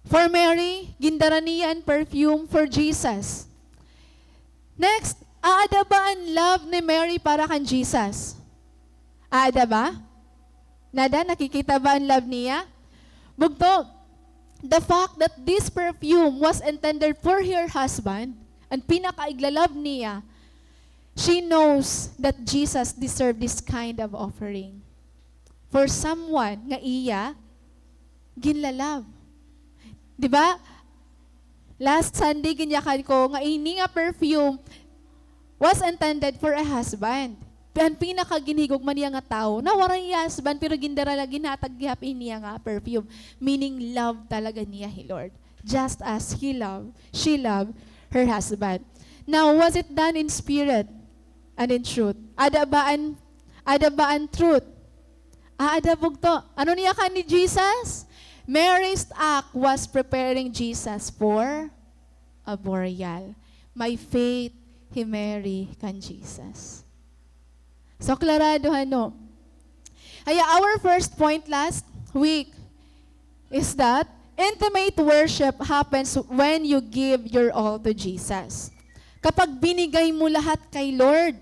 For Mary, gindara niya an perfume for Jesus. Next, aada ba an love ni Mary para kan Jesus? Aada ba? Nada, nakikita ba an love niya? Bugto, the fact that this perfume was intended for her husband, an pinaka-igla-love niya, she knows that Jesus deserved this kind of offering for someone nga iya ginla-love. Di ba? Last Sunday, ginyakan ko nga ini nga perfume was intended for a husband. An pinakaginhigugma niya nga tawo, na waray iya husband, pero gindara la, ginhatag gihap ini nga perfume. Meaning, love talaga niya hi Lord. Just as he loved, she loved her husband. Now, was it done in spirit and in truth? Ada ba an, ada ba an truth? Ah, ada bugto. Ano niya kan ni Jesus? Mary's act was preparing Jesus for a burial. May faith hi Mary kan Jesus. So, klarado, hano? Kaya our first point last week is that intimate worship happens when you give your all to Jesus. Kapag binigay mo lahat kay Lord.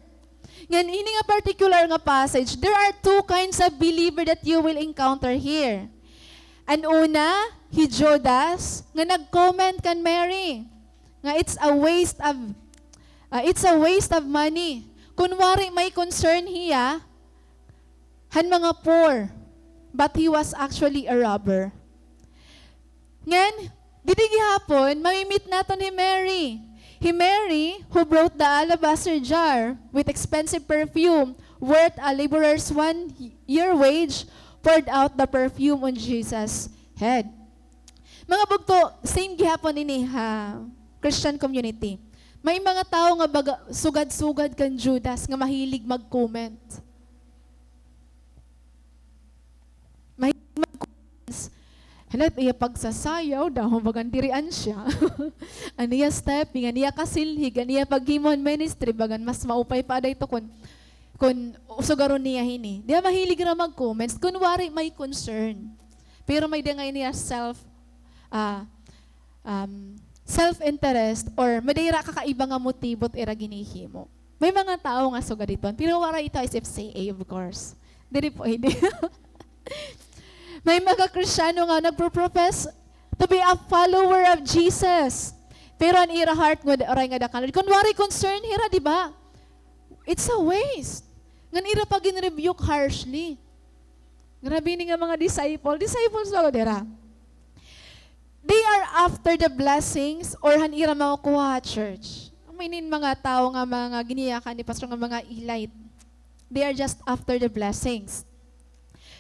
Ngan, ini nga particular nga passage, there are two kinds of believer that you will encounter here. An una, hi Judas, nga nag-comment kan Mary, nga it's a waste of, ah, it's a waste of money. Kunwari may concern hiya han mga poor, but he was actually a robber. Ngan, didi gihapon, mamimit naton hi Mary. Hi Mary, who brought the alabaster jar with expensive perfume worth a laborer's one year wage, poured out the perfume on Jesus' head. Mga bugto, same gihapon ini ha Christian community. May mga tawo nga baga, sugad-sugad kan Judas nga mahilig mag-comment. Mahilig mag-comments. Hala, iya pagsasayaw, damo bagan diri an siya. An iya step, an iya kasilhig, an iya paghimo han ministry, bagan mas maupay pa aday to kun, kun sugaron niya hini. Di ba mahilig ra mag-comments, kunwari may concern. Pero may-ada ngay-an niya self, ah, um, self-interest or may-ada hira kakaiba nga motibo it ira ginhihimo. May mga tawo nga sugad hiton, pero waray ito S F C A, of course. Diri pwede. May mga Kristiyano nga nagpo-profess to be a follower of Jesus. Pero an ira heart nga waray ngada kan Lord. Kunwari concern hira, di ba? It's a waste. Ngan ira pa gin-rebuke harshly. Grabe ini nga mga disciple. Disciples ba dira? They are after the blessings or han ira makukuha ha church. Amo ini mga tawo nga mga giniyakan ni Pastor nga mga elite. They are just after the blessings.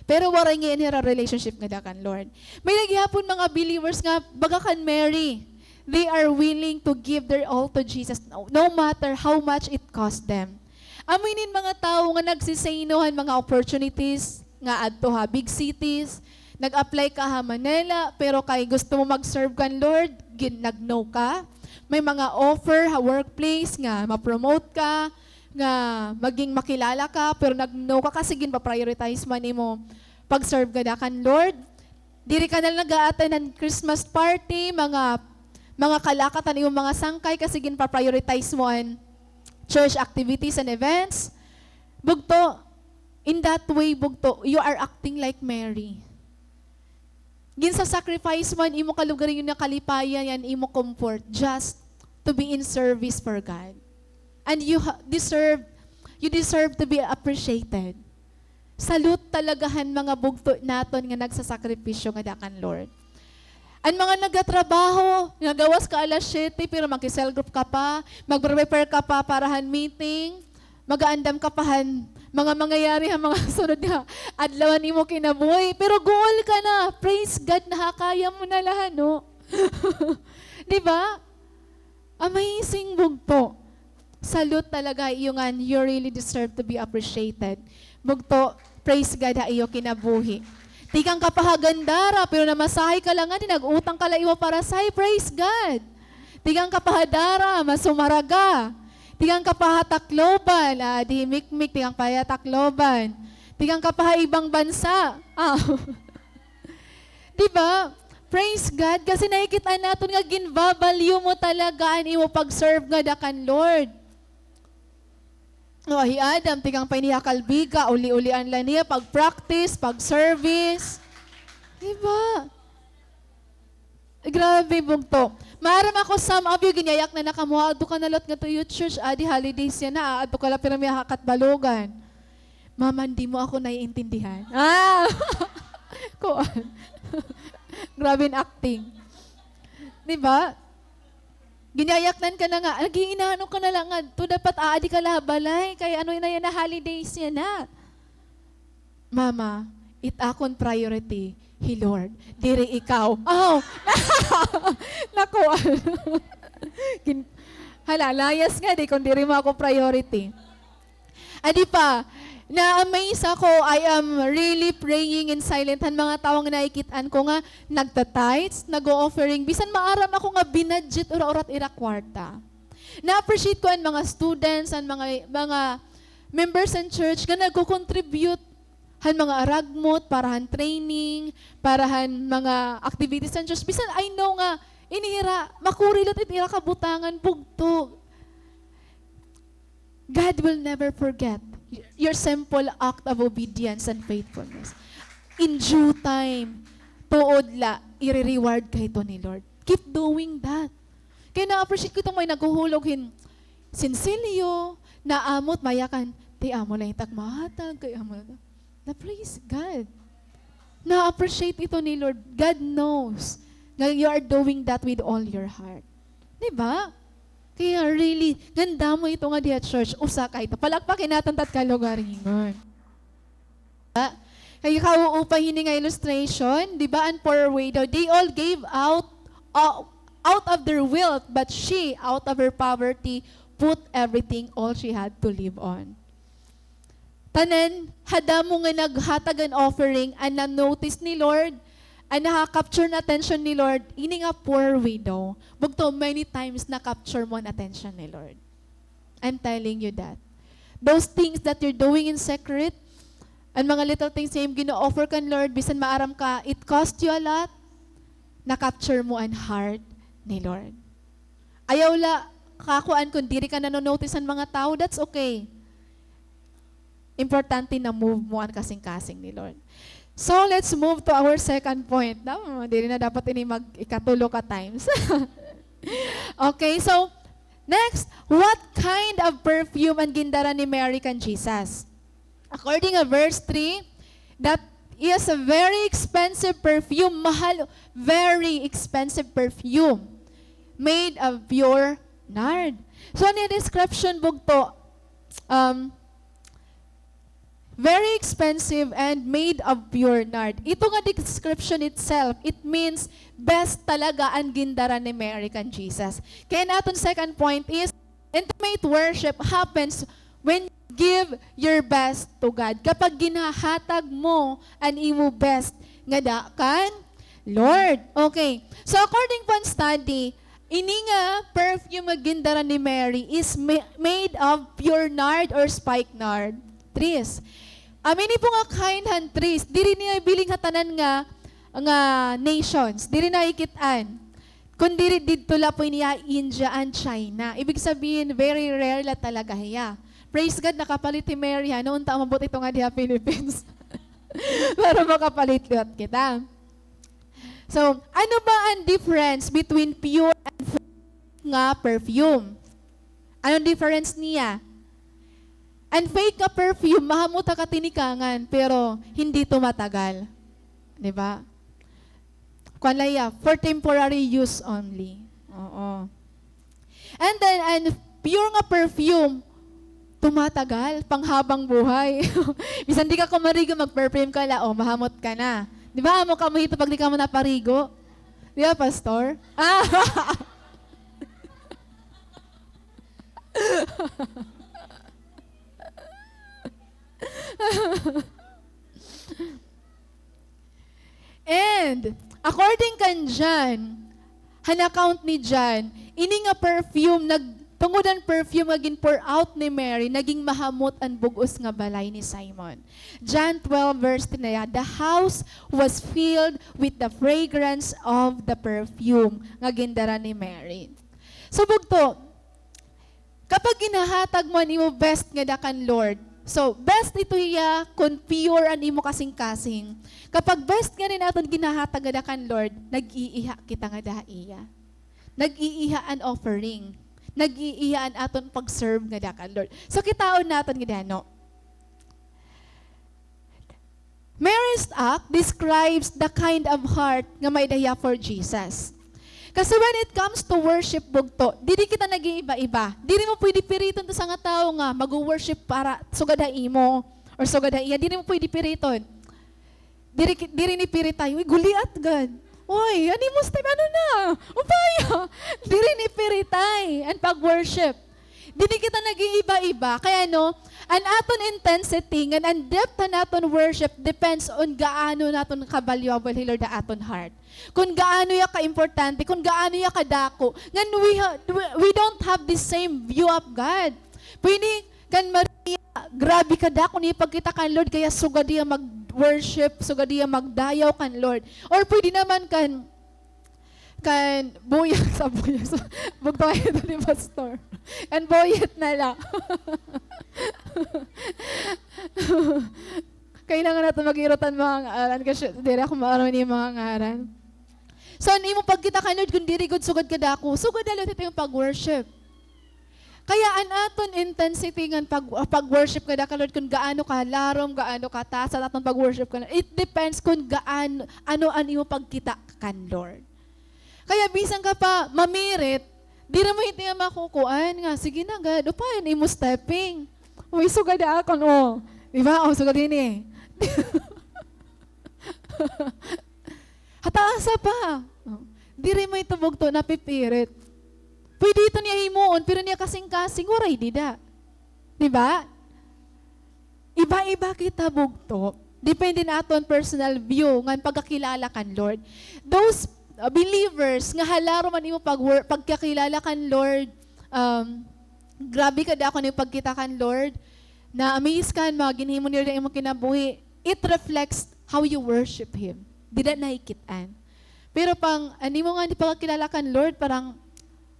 Pero waray ngay-an hira relationship ngada kan Lord. May-ada gihapon mga believers nga baga kan Mary. They are willing to give their all to Jesus no, no matter how much it cost them. Amo ini mga tawo nga nagsi-say no han mga opportunities nga adto ha big cities. Nag-apply ka ha Manila, pero kay gusto mo mag-serve kan Lord, gin-, nag-no ka. May mga offer ha workplace nga ma-promote ka, nga maging makilala ka, pero nag-no ka kasi ginpa-prioritize mo an imo pag-serve ngada kan Lord. Diri ka na la nag-a-attend han Christmas party, mga, mga kalakat han imo mga sangkay kasi ginpa-prioritize mo an church activities and events. Bugto, in that way, bugto, you are acting like Mary. Ginsa-sacrifice mo an imo kalugaringon nga kalipayan, an imo comfort, just to be in service for God. And you ha-, deserve, you deserve to be appreciated. Salute talaga han mga bugto naton nga nagsasakripisyo ngada kan Lord. An mga nagatrabaho, nagawas ka alas siyete, pero magki-cell group ka pa, magpre-prepare ka pa para han meeting, mag-aandam ka pa han mga mangyayari ha mga sunod nga adlaw han imo kinabuhi. Pero guol ka na. Praise God, nahakaya mo na la, no? Di ba? Amazing, bugto. Salute talaga ha iyo ngan you really deserve to be appreciated. Bugto, praise God ha iyo kinabuhi. Tikang ka pa ha Gandara, pero namasahe ka la ngadi, nag-utang ka la imo parasahe, praise God. Tikang ka pa ha Dara, masumaraga. Tikang ka pa ha Tacloban, ah, di hi Mikmik, tikang pa ha Tacloban. Tikang ka pa ha ibang bansa. Ah. Di ba? Praise God, kasi nakikit-an naton nga ginvavalue mo talaga an imo pag-serve ngada kan Lord. O, hi Adam, tikang pa ini ha Calbiga, uli-ulian la niya, pag-practice, pag-service. Di ba? Grabe, bugto. Maaram ako, some of you, ginyayaknan na kamo, adto ka na liwat ngadto ha youth church, adi holidays yana, adto ka la pirmi ha Catbalogan. Mama, hindi mo ako naiintindihan. Ah! Kuan. Grabe an acting. Di ba? Ginyayaknan ka na nga, nag-iinano ka na la ngadto, dapat aadi ka la ha balay, kay ano na yana, holidays yana. Mama, it akon priority hi Lord, diri ikaw. Aw! Naku, gin-, hala, layas ngadi kon diri mo ako priority. Adi pa, na-amaze ako, I am really praying in silent han mga tawo nga nakikit-an ko nga nagta-tithes, nag-o-offering, bisan maaram ako nga binudget ura-ura it ira kwarta. Na-appreciate ko an mga students, an mga, mga members han church nga nagko-contribute han mga aragmot, para han training, para han mga activities han church. Bisan I know nga ini hira, makuri la it ira kabutangan, bugto. God will never forget y-, your simple act of obedience and faithfulness. In due time, tuod la, ire-reward ka hito ni Lord. Keep doing that. Kay na-appreciate ko iton may naghuhulog hin sinsilyo, naamot, mayakan, "Ti, amo la it ak mahatag, kay amo la." Na-praise God. Na-appreciate ito ni Lord. God knows nga you are doing that with all your heart. Di ba? Kaya really, ngan damo ito nga diha church, usa ka ito. Palakpakin naton it at kalugaringon. Kay kauupa hini nga illustration, di ba, an poor widow, they all gave out, uh, out of their wealth, but she, out of her poverty, put everything, all she had to live on. Tanan, ha damo nga naghatag an offering, an na-notice ni Lord, an naka-capture an attention ni Lord, ini nga poor widow. Bugto, many times na-capture mo an attention ni Lord. I'm telling you that. those things that you're doing in secret, an mga little things nga im gina-offer kan Lord, bisan maaram ka, it cost you a lot, na-capture mo an heart ni Lord. Ayaw la kakuan kon diri ka nano-notice han mga tawo, that's okay. Importante na-move mo an kasingkasing ni Lord. So, let's move to our second point. No, diri na dapat ini mag-ikatulo ka times. Okay, so, next, what kind of perfume an gindara ni Mary kan Jesus? According to verse three, that is a very expensive perfume, mahal, very expensive perfume, made of pure nard. So, an iya description, bugto, um, very expensive and made of pure nard. Ito nga description itself, it means best talaga an gindara ni Mary kan Jesus. Kaya an aton second point is, intimate worship happens when you give your best to God. Kapag ginhahatag mo an imo best ngada kan Lord. Okay. So, according po an study, ini nga perfume nga gindara ni Mary is ma-, made of pure nard or spikenard trees. Am, ini po nga kind han trees, diri niya ibilin ha tanan nga, nga nations. Diri na ikit-an. Kon diri didto la po ini ha India and China. Ibig sabihin, very rare la talaga hiya. Praise God, nakapalit hi Mary, ha, no? Unta umabot ito nga diha Philippines. Para makapalit liwat kita. So, ano ba an difference between pure and fake nga perfume? Anong difference niya? An fake nga perfume, mahamot ha katinikangan, pero hindi tumatagal. Di ba? Kuan la hiya, for temporary use only. Oo. And then, an pure nga perfume, tumatagal, panghabang buhay. Bisan di ka kumarigo, mag-perfume ka la, o, mahamot ka na. Di ba, amo kamo hito pag di kamo naparigo? Di ba, Pastor? Ah! And, according kan John, han account ni John, ini nga perfume, nag-, tungod an perfume nga gin-pour out ni Mary, naging mahamot an bug-os nga balay ni Simon. John twelve verse ten na, "The house was filled with the fragrance of the perfume," nga gindara ni Mary. So, bugto, kapag ginhahatag mo an imo best ngada kan Lord, so, best ito hiya kon pure an imo kasingkasing. Kapag best ngani an aton ginhahatag ngada kan Lord, nag-iiha kita ngada ha iya. Nag-iiha an offering. Nag-iiha an aton pag-serve ngada kan Lord. So, kitaon naton ngada, no? Mary's act describes the kind of heart nga may-ada hiya for Jesus. Kasi when it comes to worship, bugto, diri kita nag-iiba-iba. Diri mo pwede piriton it usa nga tawo nga mag-worship para sugad ha imo or sugad ha iya. Diri mo pwede piriton. Diri ki-, diri ni piritay, "Uy, guliat gad. Uy, an imo step, ano na? Upaya." Diri ni piritay an pag-worship. Diri kita nag-iiba-iba. Kay ano, an aton intensity, ngan an depth han aton worship depends on gaano naton ka-valuable hi Lord ha aton heart. Kon gaano hiya ka-importante, kon gaano hiya kadako. Ngan we ha-, we, we don't have the same view of God. Pwede kan Maria, grabe kadako niya pagkita kan Lord, kaya sugad hiya mag-worship, sugad hiya magdayaw kan Lord. Or pwede naman kan, kan Buyag, sa Buyag, sa, bugto kaayo ito ni Pastor. Kan Boyet na la. Kailangan naton mag-irot han mga ngaran, kasi diri ako maaram hin mga ngaran. So, an imo pagkita kan Lord, kon diri gud sugad kadako, sugad na la ito imo pag-worship. Kaya an aton intensity ngan pag-, pag-worship ngada kan Lord, kon gaano kalarom, gaano kataas an aton pag-worship kan Lord, it depends kon gaano, ano an imo pagkita kan Lord. Kaya bisan ka pa mamirit, diri mo hito nga makukuan nga, "Sige na gad, upaya an imo stepping. Uy, sugad ha akon, o." Di ba? O, sugad hini. Ha taas pa. O. Diri mo ito, bugto, napipirit. Pwede ito niya himuon, pero niya kasingkasing, waray dida. Di ba? Iba-iba kita, bugto. Depende han aton personal view ngan pagkakilala kan Lord. Those, uh, believers nga halarom an imo pag-wor-, pagkakilala kan Lord, um, grabe kadako an imo pagkita kan Lord, na-amaze ka han mga ginhimo nira ha imo kinabuhi, it reflects how you worship Him. Dida nakikit-an. Pero pag, an imo ngani pagkakilala kan Lord, parang,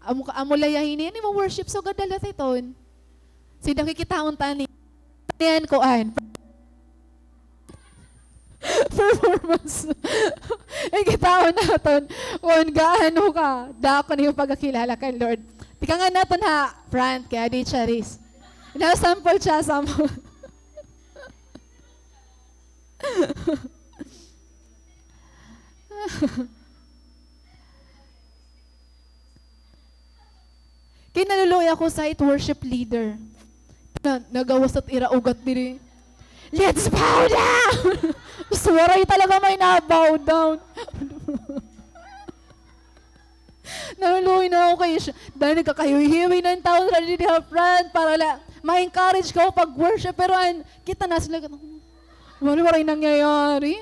amo, amo la iya hini, an imo worship, sugad la la iton. Sige, kikitaon ta ni. Yan, kuan. Performance. Ay, kitaon naton kon gaano kadako an imo pagkakilala kan Lord. Tikang naton ha front, kay Adi Charis. Ina, sample siya, sample. Kay naluluoy ako sa it worship leader. Na, nagawas it ira ugat diri. "Let's bow down!" Tapos waray talaga may na-bow down. Naluluoy na ako kay siya. Dahil nagkakahiwi-hiwi na an tawo didi ha front para la, ma-encourage ka pag-worship. Pero an, kita na sila, waray, waray nangyayari.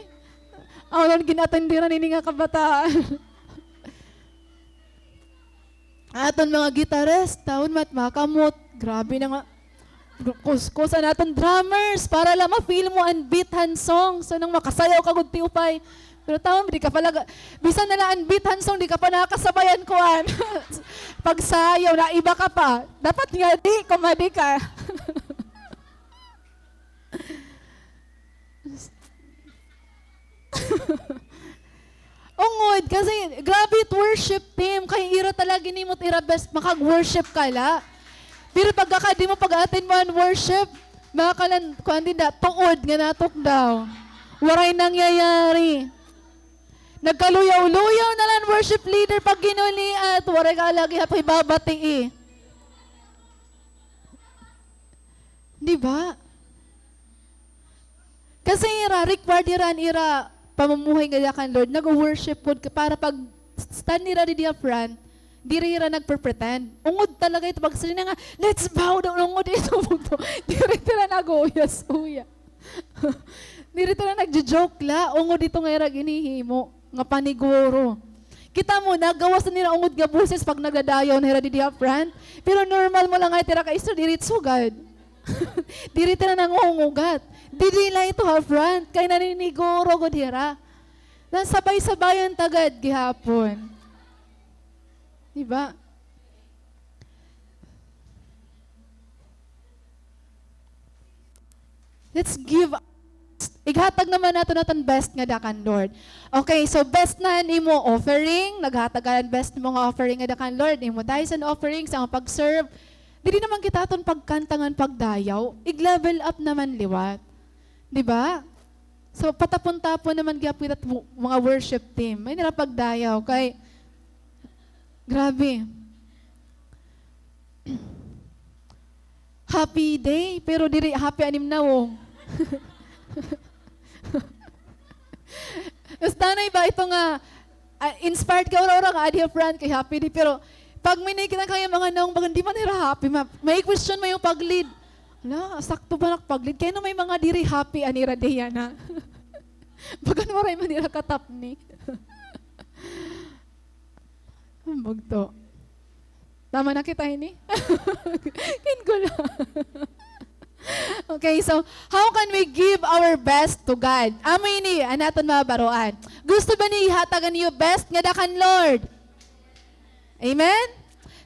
Ako lang gin-attend dira nini nga kabataan. Aton mga guitarist, taon mat makamot. Grabe na nga. Kuskus an aton drummers, para la ma-feel mo an beat han song. So, nang makasayaw ka gud, tiupay. Pero taon, di ka pala, bisan na la an beat han song, di ka pa nakakasabay han kuan. Pagsayaw, naiba ka pa. Dapat nga di, kumadi ka. Ungod, kasi grabe it worship team, kay ira talaga ginhimo it ira best, makag-worship ka la. Pero pagkakadi mo, pag-attend mo an worship, mga kalan, kuan dida, tuod nga natukdaw. Waray nangyayari. Nagkaluyaw-luyaw na la an worship leader pag ginuliat, waray ka lagi ha paghibabatii. Di ba? Kasi ira, required ira an ira pamumuhay ngada kan Lord. Nag-worship pod ka para pag stand nira didi ha front, diri ira nagpre-pretend. Ungod talaga ito, pag sila nga, "Let's bow down," ungod ito, diri ito na nag-uyas-uya. Diri ito na nagjo-joke la, ungod ito nga ira ginhihimo nga paniguro. Kita mo, nagawas na nira ungod nga boses pag nagdadayaw na hira didi ha front. Pero normal mo lang nga it ira ka-istorya, diri it sugad. Diri it ira nangungugat. Didi la ito ha front, kay naniniguro gud hira. Nasabay-sabayan ta gad gihapon. Di ba? Let's give. Ighatag naman naton aton best ngada kan Lord. Okay, so best na an imo offering, naghatag ka an best mo nga offering ngada kan Lord, imo tithes and offerings, an pag-serve. Diri naman kita aton pagkanta ngan pagdayaw, ig-level up naman liwat. Di ba? So, patapon-tapon naman gihapon kita, mga worship team. May nira pagdayaw kay Grabe. Happy day, pero diri happy an im nawong. Mas danay ba ito nga, ah, inspired ka, ura-ura nga, adi ha front kay happy day, pero pag may nakikita ka nga mga nawong, bagan di man hira happy, ma-, may question mo yung pag-lead. Hala, sakto ba nak pag-lead? Kay ano may mga diri happy an ira day yana? Bagan waray man ira katapni. Bugto. Tama na kita ini? Kin ko lang. Okay, so, how can we give our best to God? Amo ini an aton mabaroan. Gusto ba niyo ihatag an iyo best ngada kan Lord? Amen?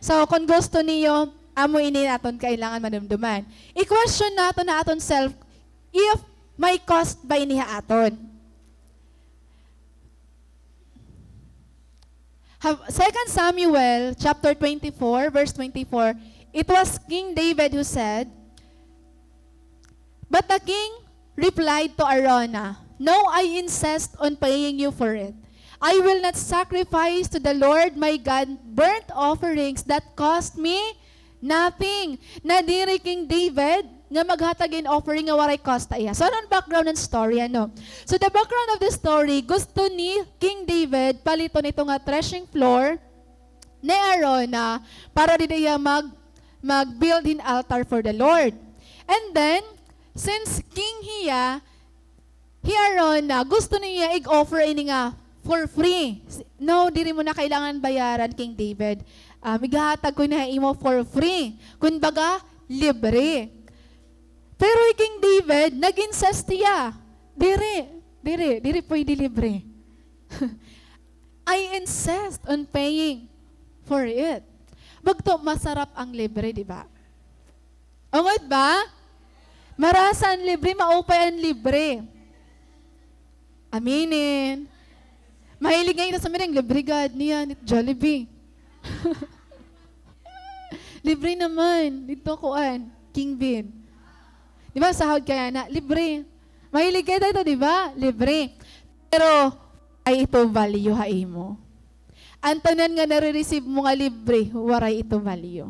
So, kon gusto niyo, amo ini aton kailangan madumduman. I-question naton ha aton self if may cost ba ini ha aton. Ha, Second Samuel chapter twenty-four, verse twenty-four, it was King David who said, "But the king replied to Araunah, 'No, I insist on paying you for it. I will not sacrifice to the Lord my God burnt offerings that cost me nothing.'" Nadiri King David nga maghatag hin offering nga waray cost ha iya. So, ano an background han story, ano? So, the background of the story, gusto ni King David paliton ito nga threshing floor ni Araunah para dida hiya mag-, mag-build hin altar for the Lord. And then, since king hiya, hi Araunah, gusto niya ig-offer ini nga for free. "No, diri mo na kailangan bayaran, King David. Um, ighahatag ko ini ha imo for free." Kumbaga, libre. Pero hi King David, nag-insist hiya. Diri, diri, diri pwede libre. I insist on paying for it. Bugto, masarap ang libre, di ba? Ungod ba? Marasa an libre, maupay an libre. Aminin. Mahilig nga ito sa miring, libre gad niya, nit Jollibee. Libre naman, dito kuan, King Bean. Di ba, sahod kaya na, libre. Mahilig kayo dito, di ba? Libre. Pero, ay ito value ha imo. An tanan nga nare-receive mo nga libre, waray ito value.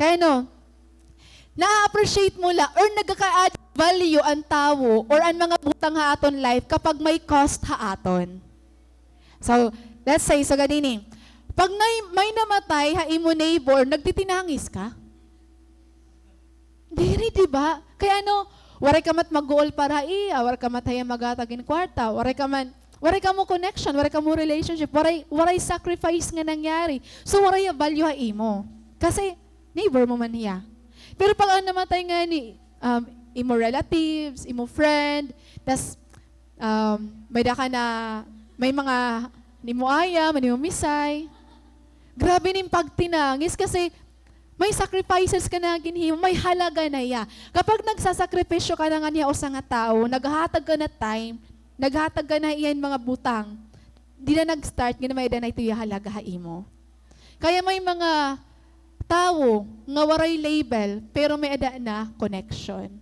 Kay ano, na-appreciate mo la, or nagkaka-add value an tawo, or an mga butang ha aton life kapag may cost ha aton. So, let's say, sugad ini, pag may, may namatay ha imo neighbor, nagtitinangis ka? Diri, di ba? Kay ano, waray ka man it magguol para ha iya, waray ka man it ha iya maghatag hin kwarta, waray ka man, waray kamo connection, waray kamo relationship, waray, waray sacrifice nga nangyari. So, waray hiya value ha imo. Kasi, neighbor mo man hiya. Pero pag an namatay ngani, um, imo relatives, imo friend, tas, um, may-ada ka na, may mga nimo aya, may nimo misay. Grabe nim pagtinangis kasi may sacrifices ka na ginhimo, may halaga na hiya. Kapag nagsasakripisyo ka na ngani ha usa nga tawo, naghahatag ka na time, naghahatag ka na hiya hin mga butang, dida nag-start nga may-ada na ito hiya halaga ha imo. Kaya may mga tawo nga waray label, pero may-ada na connection.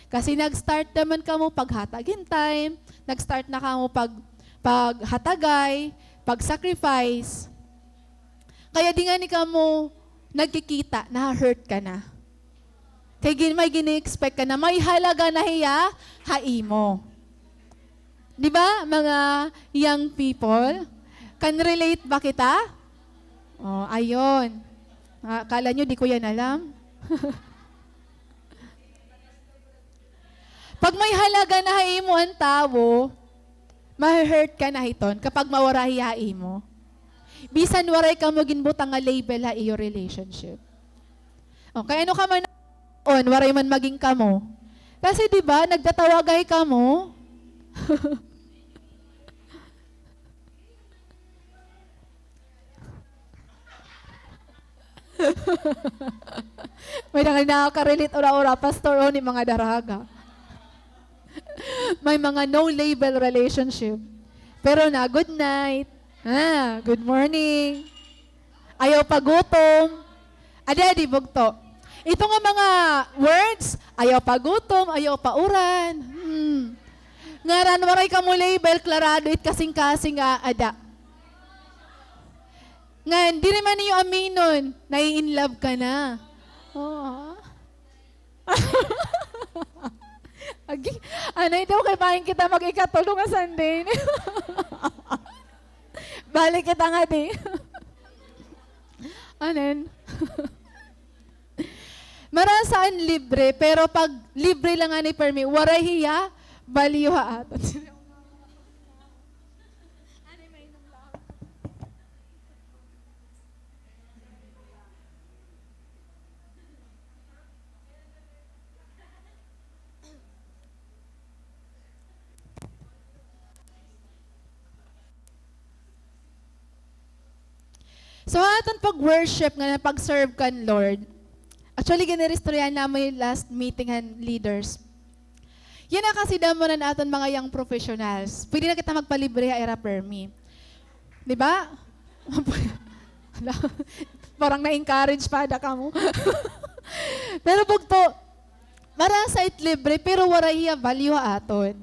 Kasi nag-start naman kamo paghatag hin time, nag-start na kamo pag, paghatagay, pag-sacrifice. Kaya di ngani kamo nagkikita, naha-hurt ka na. Kay gin-, may gini-expect ka na may halaga na hiya ha imo. Di ba, mga young people? Can relate ba kita? Oh, ayun. Ah, akala nyo di ko yan alam? Pag may halaga na ha imo an tawo, mahe-hurt ka na hiton kapag mawara hiya ha imo. Bisan waray kamo ginbutang nga label ha iyo relationship. O, kay ano ka man, on, waray man maging kamo. Kasi, di ba, nagtatawagay kamo. May na nakaka-relate, ura-ura, pastor, o, ni mga daraga. May mga no label relationship. Pero na, good night. Ah, good morning. Ayaw pagutom. Adi, adi, bugto. Ito nga mga words, ayaw pagutom, ayaw pauran. Hmm. Ngaran, waray kamo label, klarado it kasingkasing nga ada. Ngan, diri man niyo aminon, nai-in love ka na. Oo. Agi, anay daw kay bangin kita mag-ikatulo nga Sunday. Balik kita ngadi. Anen? Marasa an libre, pero pag libre la ngani permi, waray hiya value ha aton. So, ha aton pag-worship nga pag-serve kan Lord, actually, gin-iristoryahan namo it last meeting han leaders. Yana kasi damo na an aton mga young professionals. Pwede na kita magpalibre ha ira permi. Di ba? Parang na-encourage pa ada kamo. Pero bugto, marasa it libre, pero waray hiya value ha aton.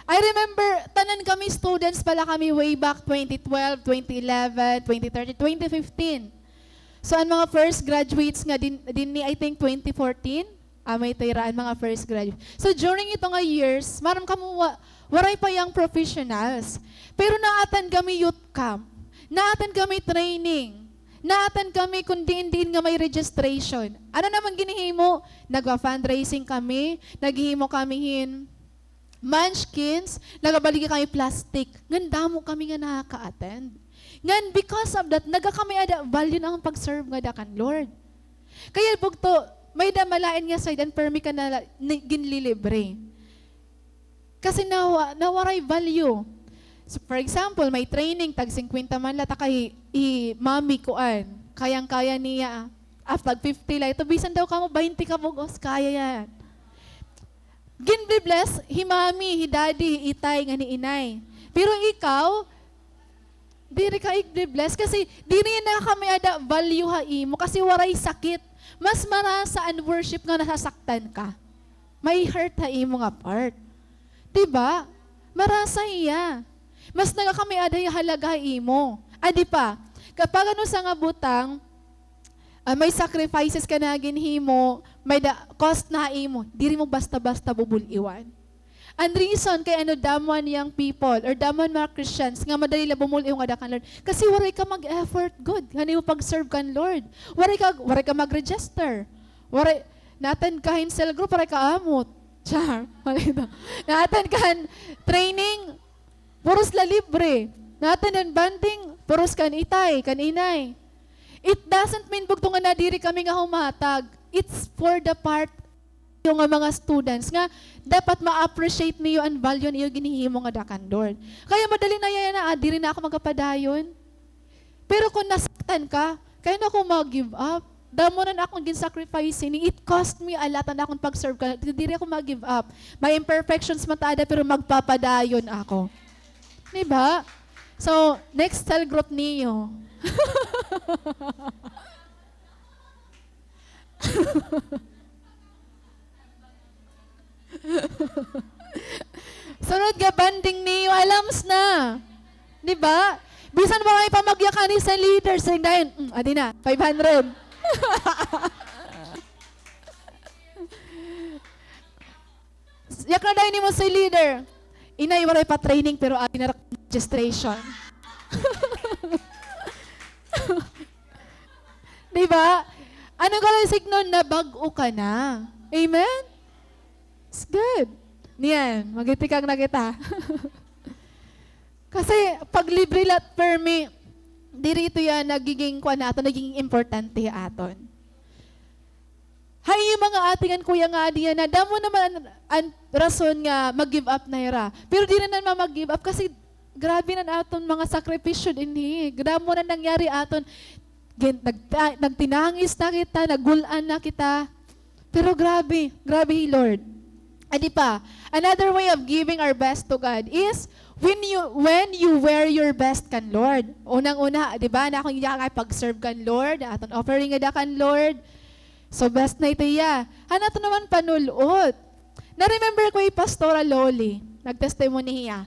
I remember, tanan kami students pa la kami way back twenty twelve, twenty eleven, twenty thirteen, twenty fifteen. So, an mga first graduates nga din, dinhi, I think, twenty fourteen. Amay tira an mga first graduate. So, during ito nga years, maaram kamo wa-, waray pa young professionals. Pero naa-attend kami youth camp. Naa-attend kami training. Naa-attend kami kun diin-diin nga may registration. Ano naman ginhihimo? Nagpa-fundraising kami, naghihimo kami hin munchkins, nagabaligya kami plastic. Ngan damo kami nga nakaka-attend. Ngan because of that, nagakami-ada value na an pag-serve ngada kan Lord. Kaya bugto, May-ada malain nga side an permi ka na la-, ni-, ginlilibre. Kasi nawa-, nawaray value. So, for example, may training, tag singkwenta man la, ta kay hi Mami kuan, kayang-kaya niya. After fifty la ito, bisan daw kamo baynte ka bug-os, kaya yan. Ginbi-bless hi Mami, hi Daddy, hi Itay, ngan hi Inay. Pero ikaw, diri ka igbi-bless kasi diri na kami ada value ha imo kasi waray sakit. Mas marasa an worship nga nasasaktan ka. May hurt ha imo nga part. Di ba? Marasa hiya. Mas nagakami-ada hiya halaga ha imo. Adi pa, kapag an usa nga butang, ah, may sacrifices ka na ginhimo, may da-, cost na ha imo, diri mo basta-basta bubul-iwan. An reason kay ano, damo an young people or damo an mga Christians nga madali la bumul-iw ngada kan Lord. Kasi waray ka mag-effort gud han imo pag-serve kan Lord. Waray ka, waray ka mag-register. Waray, na-attend ka hin cell group, waray ka amot. Char. Na-attend ka han training, puros la libre. Na-attend han bonding, puros kan itay, kan inay. It doesn't mean bugto nga nadiri kami nga humatag. It's for the part nga mga students nga dapat ma-appreciate niyo an value niyo ginhihimo ngada kan Lord. Kaya madali na yana, ah, diri na ako magapadayon. Pero kung nasaktan ka, kay na ako mag-give up. Damo na akon gin-sacrifice ini. It cost me a lot an akon pag-serve ka. Diri ako mag-give up. May imperfections man ta ada, pero magpapadayon ako. Di ba? So, next cell group niyo. Sunod nga bonding niyo, alams na. Di ba? Bisan waray pa magyakani sa leader, siring dayon, "Mm, adi na, five hundred." Yakna dayon nimo si leader. Inay, waray pa training, pero adi na ra registration. Di ba? Ano ka lang signon na bag-o ka na? Amen? It's good. Niyan, magitikang na kita. Kasi pag libre la it permi, diri ito yan nagiging kuan naton, nagiging importante aton. Hay, mga ate ngan kuya nga adi yana, damo naman an, an rason nga mag-give up na hira. Pero diri na man mag-give up kasi grabe na an aton mga sakripisyo dinhi. Damo na nangyari aton. Gin-, nagta-, nagtinangis na kita, nagul-an na kita. Pero grabe, grabe hi Lord. Adi pa, another way of giving our best to God is when you, when you wear your best kan Lord. Unang-una, di ba, na akon yakay pag-serve kan Lord, aton offering ngada kan Lord. So, best na ito iya. Han aton naman panul-ot. Na-remember ko hi Pastora Loli, nag-testimony hiya.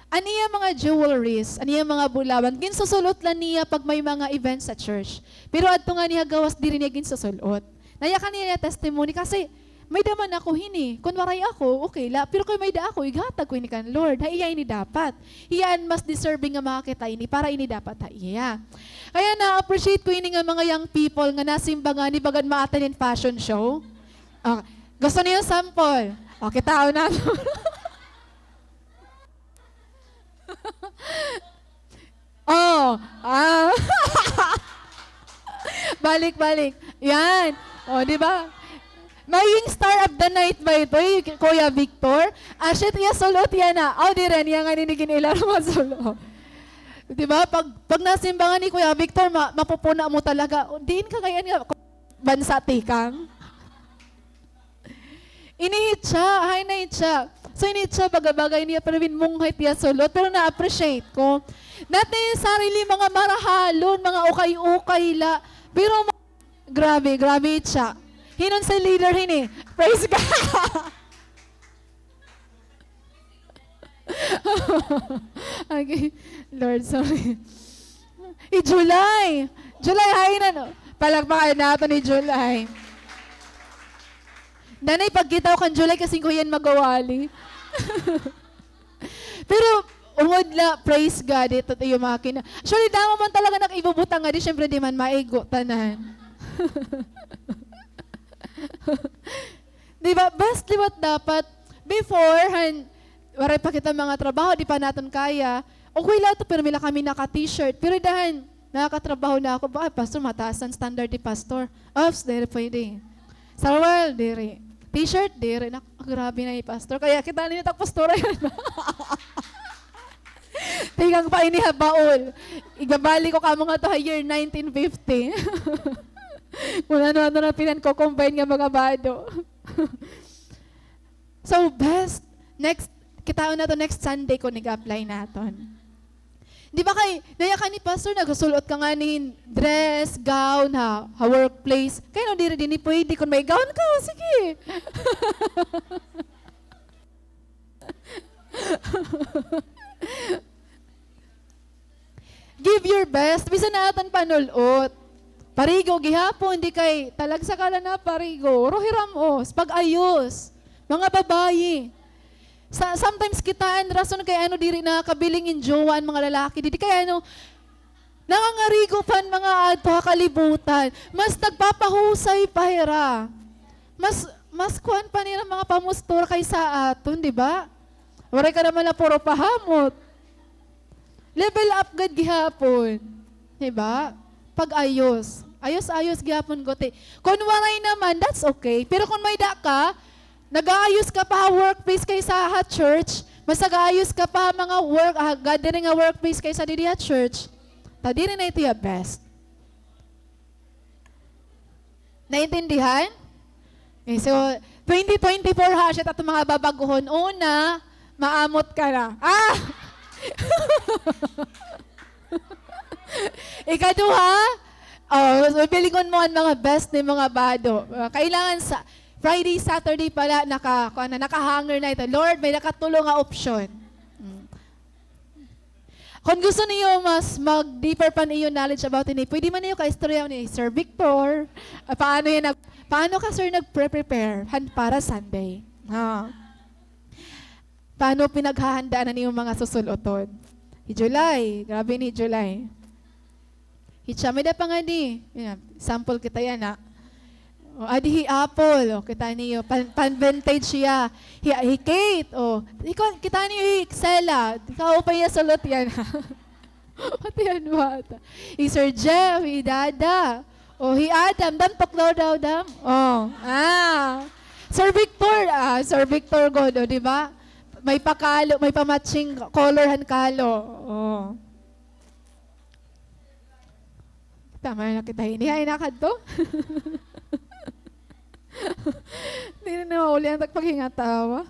An iya mga jewelries, an iya mga bulawan, ginsusul-ot la niya pag may mga events sa church. Pero adto ngani ha gawas, diri niya ginsusul-ot. Nayakan niya testimony kasi, "May-ada man ako hini. Kun waray ako, okay la. Pero kun may-ada ako, ighatag ko ini kan Lord. Ha iya ini dapat. Hiya an mas deserving nga makakita ini, para ini dapat ha iya." Kaya na-appreciate ko ini nga mga young people nga nasimba ngani bagan ma-attend hin fashion show. Ah, gusto niyo sample? Okay, tao na. Oh, ah. Balik, balik. Yan. Oh, di ba? Maging star of the night ba ito, eh, Kuya Victor? Ah, shit, iya sul-ot yana. Oh, di rin. Iya ngani ini gin-ila nga sul-ot. Di ba? Pag, pag nasimba ngani Kuya Victor, ma-, mapupuna mo talaga. Oh, diin ka kaya niya? Bansa tikang. Ini itsa, hay na itsa. So, ini itsa, baga-baga ini, pero binmunghit iya sul-ot, pero na-appreciate ko. Not necessarily mga marahalon, mga ukay-ukay la. Pero ma-, grabe, grabe itsa. Hin-o an leader hini? Praise God! Okay. Lord, sorry. Hi July. July, hay na, no? Palakpakan naton hi July. Danay pagkita ko kan July kasi ko yan magawali. Pero, ungod la, praise God, ito tayo makina-, actually, damo man talaga nakibubutang nga, di, syempre, di man maigo, tanan. Di ba? Best liwat dapat. Before, han, waray pa kita mga trabaho, di pa naton kaya. Okay la ito, pero may la kami naka-t-shirt. Pero dahan, nakakatrabaho na ako. Ba, ay, pastor, mataas an standard ni pastor. Oops, diri pwede. Sarwal, diri. T-shirt, diri. Nak-, grabe na hi Pastor. Kaya kita na nitak postura yan. Tikang pa ini ha baol. Igbabalik ko kamo ngadto ha year nineteen fifty. Kun ano-ano na pinangko-combine nga mga bado. So, best, next, kitaon naton next Sunday kon iga-apply naton. Di ba kay, nayakan ni Pastor, nagsusul-ot ka ngani hin dress, gown, ha, ha workplace. Kay ano diri dinhi pwede kon may gown ka, o sige. Give your best. Bisan na aton panul-ot. Parigo gihapon, di kay talagsa ka la na parigo. Uro hiram-os, pag-ayos. Mga babayi. Sa, sometimes kita an rason kay ano diri nakakabiling in jowa an mga lalaki. Di, di kay ano, nangangarigo pa an mga adto ha kalibutan. Mas nagpapahusay pa hira. Mas, mas kuan pa nira mga pamustura kaysa aton, di ba? Waray ka naman na puro pahamot. Level up gad gihapon. Di ba? Pag-ayos. Ayos-ayos gihapon, guti. Kon waray naman, that's okay. Pero kon may-ada ka, nag-aayos ka pa ha workplace kaysa ha church, mas nag-aayos ka pa ha mga work, ha gathering ha workplace kaysa didi ha church. Ta diri na ito ya best. Naintindihan? Eh, so, twenty twenty-four ha, siya aton mga babaguhon. Una, maamot ka na. Ah! Ikaduha, oh, so, bilingon mo an mga best ni mga bado. Ah, kailangan sa Friday, Saturday pala, naka, kuan na, naka-hanger na ito. Lord, may nakatulo nga option. Mm. Kon gusto niyo mas mag-deeper pa an iyo knowledge about ini, pwede man niyo kaistorya ni Sir Victor. Ah, paano yan nag-, paano ka, sir, nagpre-prepare han para Sunday? Ha? Paano pinaghahandaan an imo mga susul-oton? Hi July, grabe ni July. Hi Cha, may-ada pa ngani. Yan, sample kita yana. O, adi hi Apple, o, kita niyo, pan, pan-vintage hiya. Hi, hi Kate, o, ikaw, kita niyo hi Excela. Ikaw pa hiya sul-ot yana. Pati an bata. Hi Sir Jeff, hi Dada. O, hi Adam, dam, tuklaw daw, dam. O, ah. Sir Victor, ah, Sir Victor gud, o, di ba? May pakalo, may pa-matching color han kalo. O. Tama na kita, hindi, ay, nakadto. Hindi na naulian tag paghingatawa.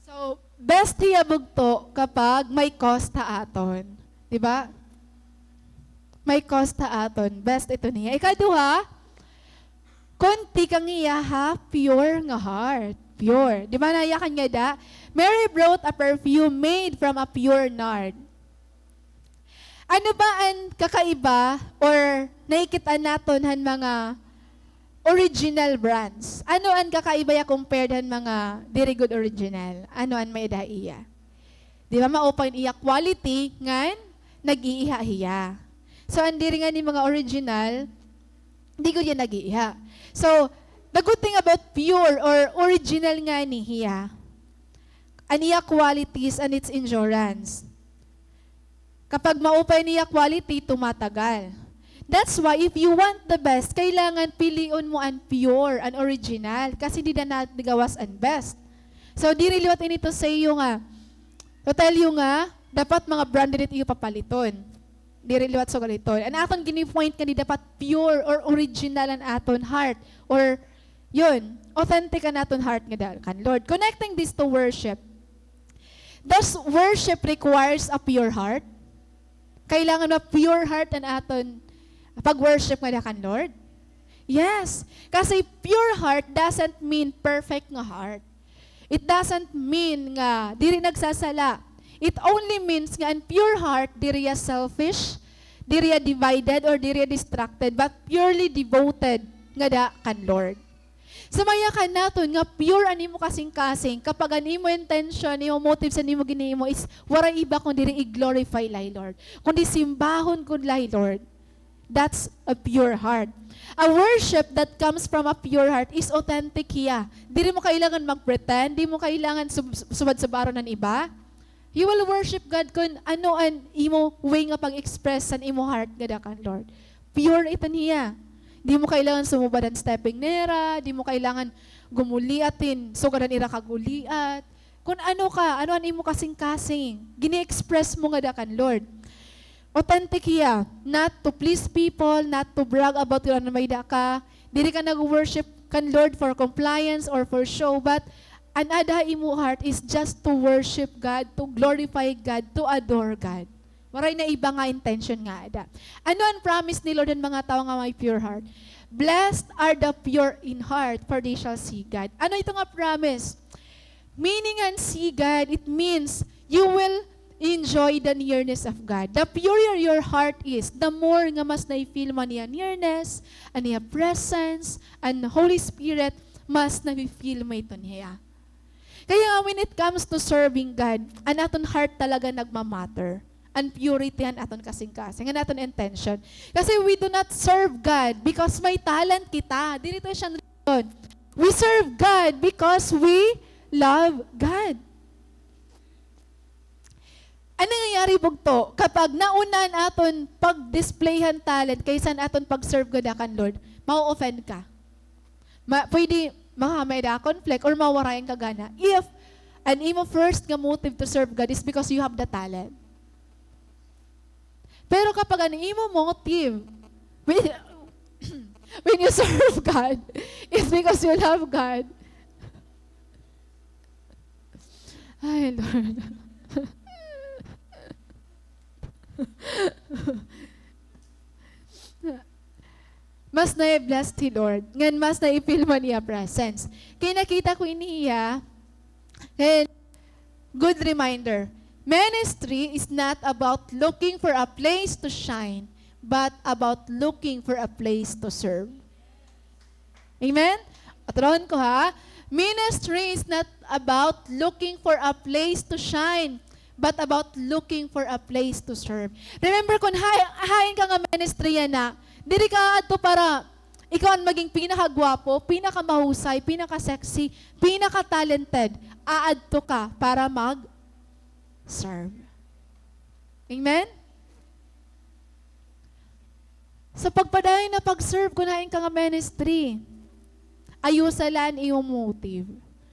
So, best hiya bugto kapag may cost ha aton. Di ba? May cost ha aton. Best ito niya. Ikaduha, kon tikang hiya ha pure nga heart. Pure. Di ba nayakan ngada? Mary brought a perfume made from a pure nard. Ano ba an kakaiba or nakikit-an naton han mga original brands? Ano an kakaiba hiya compared han mga diri gud original? Ano an may-ada ha iya? Di ba, maupay an iya quality ngan nag-iiha hiya. So, an diri ngani mga original, di gud hiya nag-iiha. So, the good thing about pure or original ngani hiya, an iya qualities and its endurance. Kapag maupay an iya quality, tumatagal. That's why if you want the best, kailangan pilion mo an pure, an original, kasi dida na gawas an best. So, diri liwat ini to sa iyo nga, to tell you nga, dapat mga branded it iyo papaliton. Diri liwat sugad iton. An aton gini-point nga di dapat pure or original an aton heart, or yun, authentic an aton heart nga dala kan Lord. Connecting this to worship. Does worship requires a pure heart? Kailangan ba pure heart an aton pag-worship ngada kan Lord? Yes. Kasi pure heart doesn't mean perfect nga heart. It doesn't mean nga diri nagsasala. It only means nga an pure heart, diri hiya selfish, diri hiya divided, or diri hiya distracted, but purely devoted ngada kan Lord. So, mayakan naton nga pure an imo kasingkasing kapag an imo intention, imo motives, an imo ginhimo is waray iba kundi i-glorify la hi Lord. Kundi simbahon gud la hi Lord. That's a pure heart. A worship that comes from a pure heart is authentic hiya. Diri mo kailangan mag-pretend, di mo kailangan sub-, subad-subaron an iba. You will worship God kun ano an imo way nga pag-express san imo heart ngada kan Lord. Pure iton hiya. Di mo kailangan sumubad han stepping nira, di mo kailangan gumuliat hin sugad han ira kaguliat. Kun ano ka, ano an imo kasingkasing, gini-express mo ngada kan Lord. Authentic hiya, not to please people, not to brag about kun ano may-ada ka. Diri ka nag-worship kan Lord for compliance or for show, but an aada ha imo heart is just to worship God, to glorify God, to adore God. Waray na iba nga intention nga aada. Ano an promise ni Lord han mga tawo nga may pure heart? "Blessed are the pure in heart, for they shall see God." Ano ito nga promise? Meaning han see God, it means you will enjoy the nearness of God. The purer your heart is, the more nga mas na-feel mo an iya nearness, an iya presence, an Holy Spirit, mas na-feel mo iton hiya. Kaya nga, when it comes to serving God, an aton heart talaga nagmamatter. An purity han aton kasingkasing, an aton intention. Kasi we do not serve God because may talent kita. Diri ito siya reason. We serve God because we love God. Ano nangyayari, bugto, kapag nauna an aton pag-display han talent kaysa an aton pag-serve ngada kan Lord? Mau-offend ka. Ma-, pwede makamay-ada conflict or mawarayan ka gana. If an imo first nga motive to serve God is because you have the talent. Pero kapag an imo motive, when, when you serve God, it's because you love God. Ay, Lord. Mas na-bless hi Lord. Ngan mas na-feel mo an iya presence. Kay nakita ko ini hiya. And good reminder, ministry is not about looking for a place to shine, but about looking for a place to serve. Amen? Patrahon ko, ha? Ministry is not about looking for a place to shine, but about looking for a place to serve. Remember, kun ha-, hain ka nga ministry yana, diri ka aadto para ikaw an maging pinakagwapo, pinakamahusay, pinaka-sexy, pinaka-talented. Aadto ka para mag-serve. Amen? Sa pagpadayon na pag-serve kun hain ka nga ministry, ayusa la an imo motive.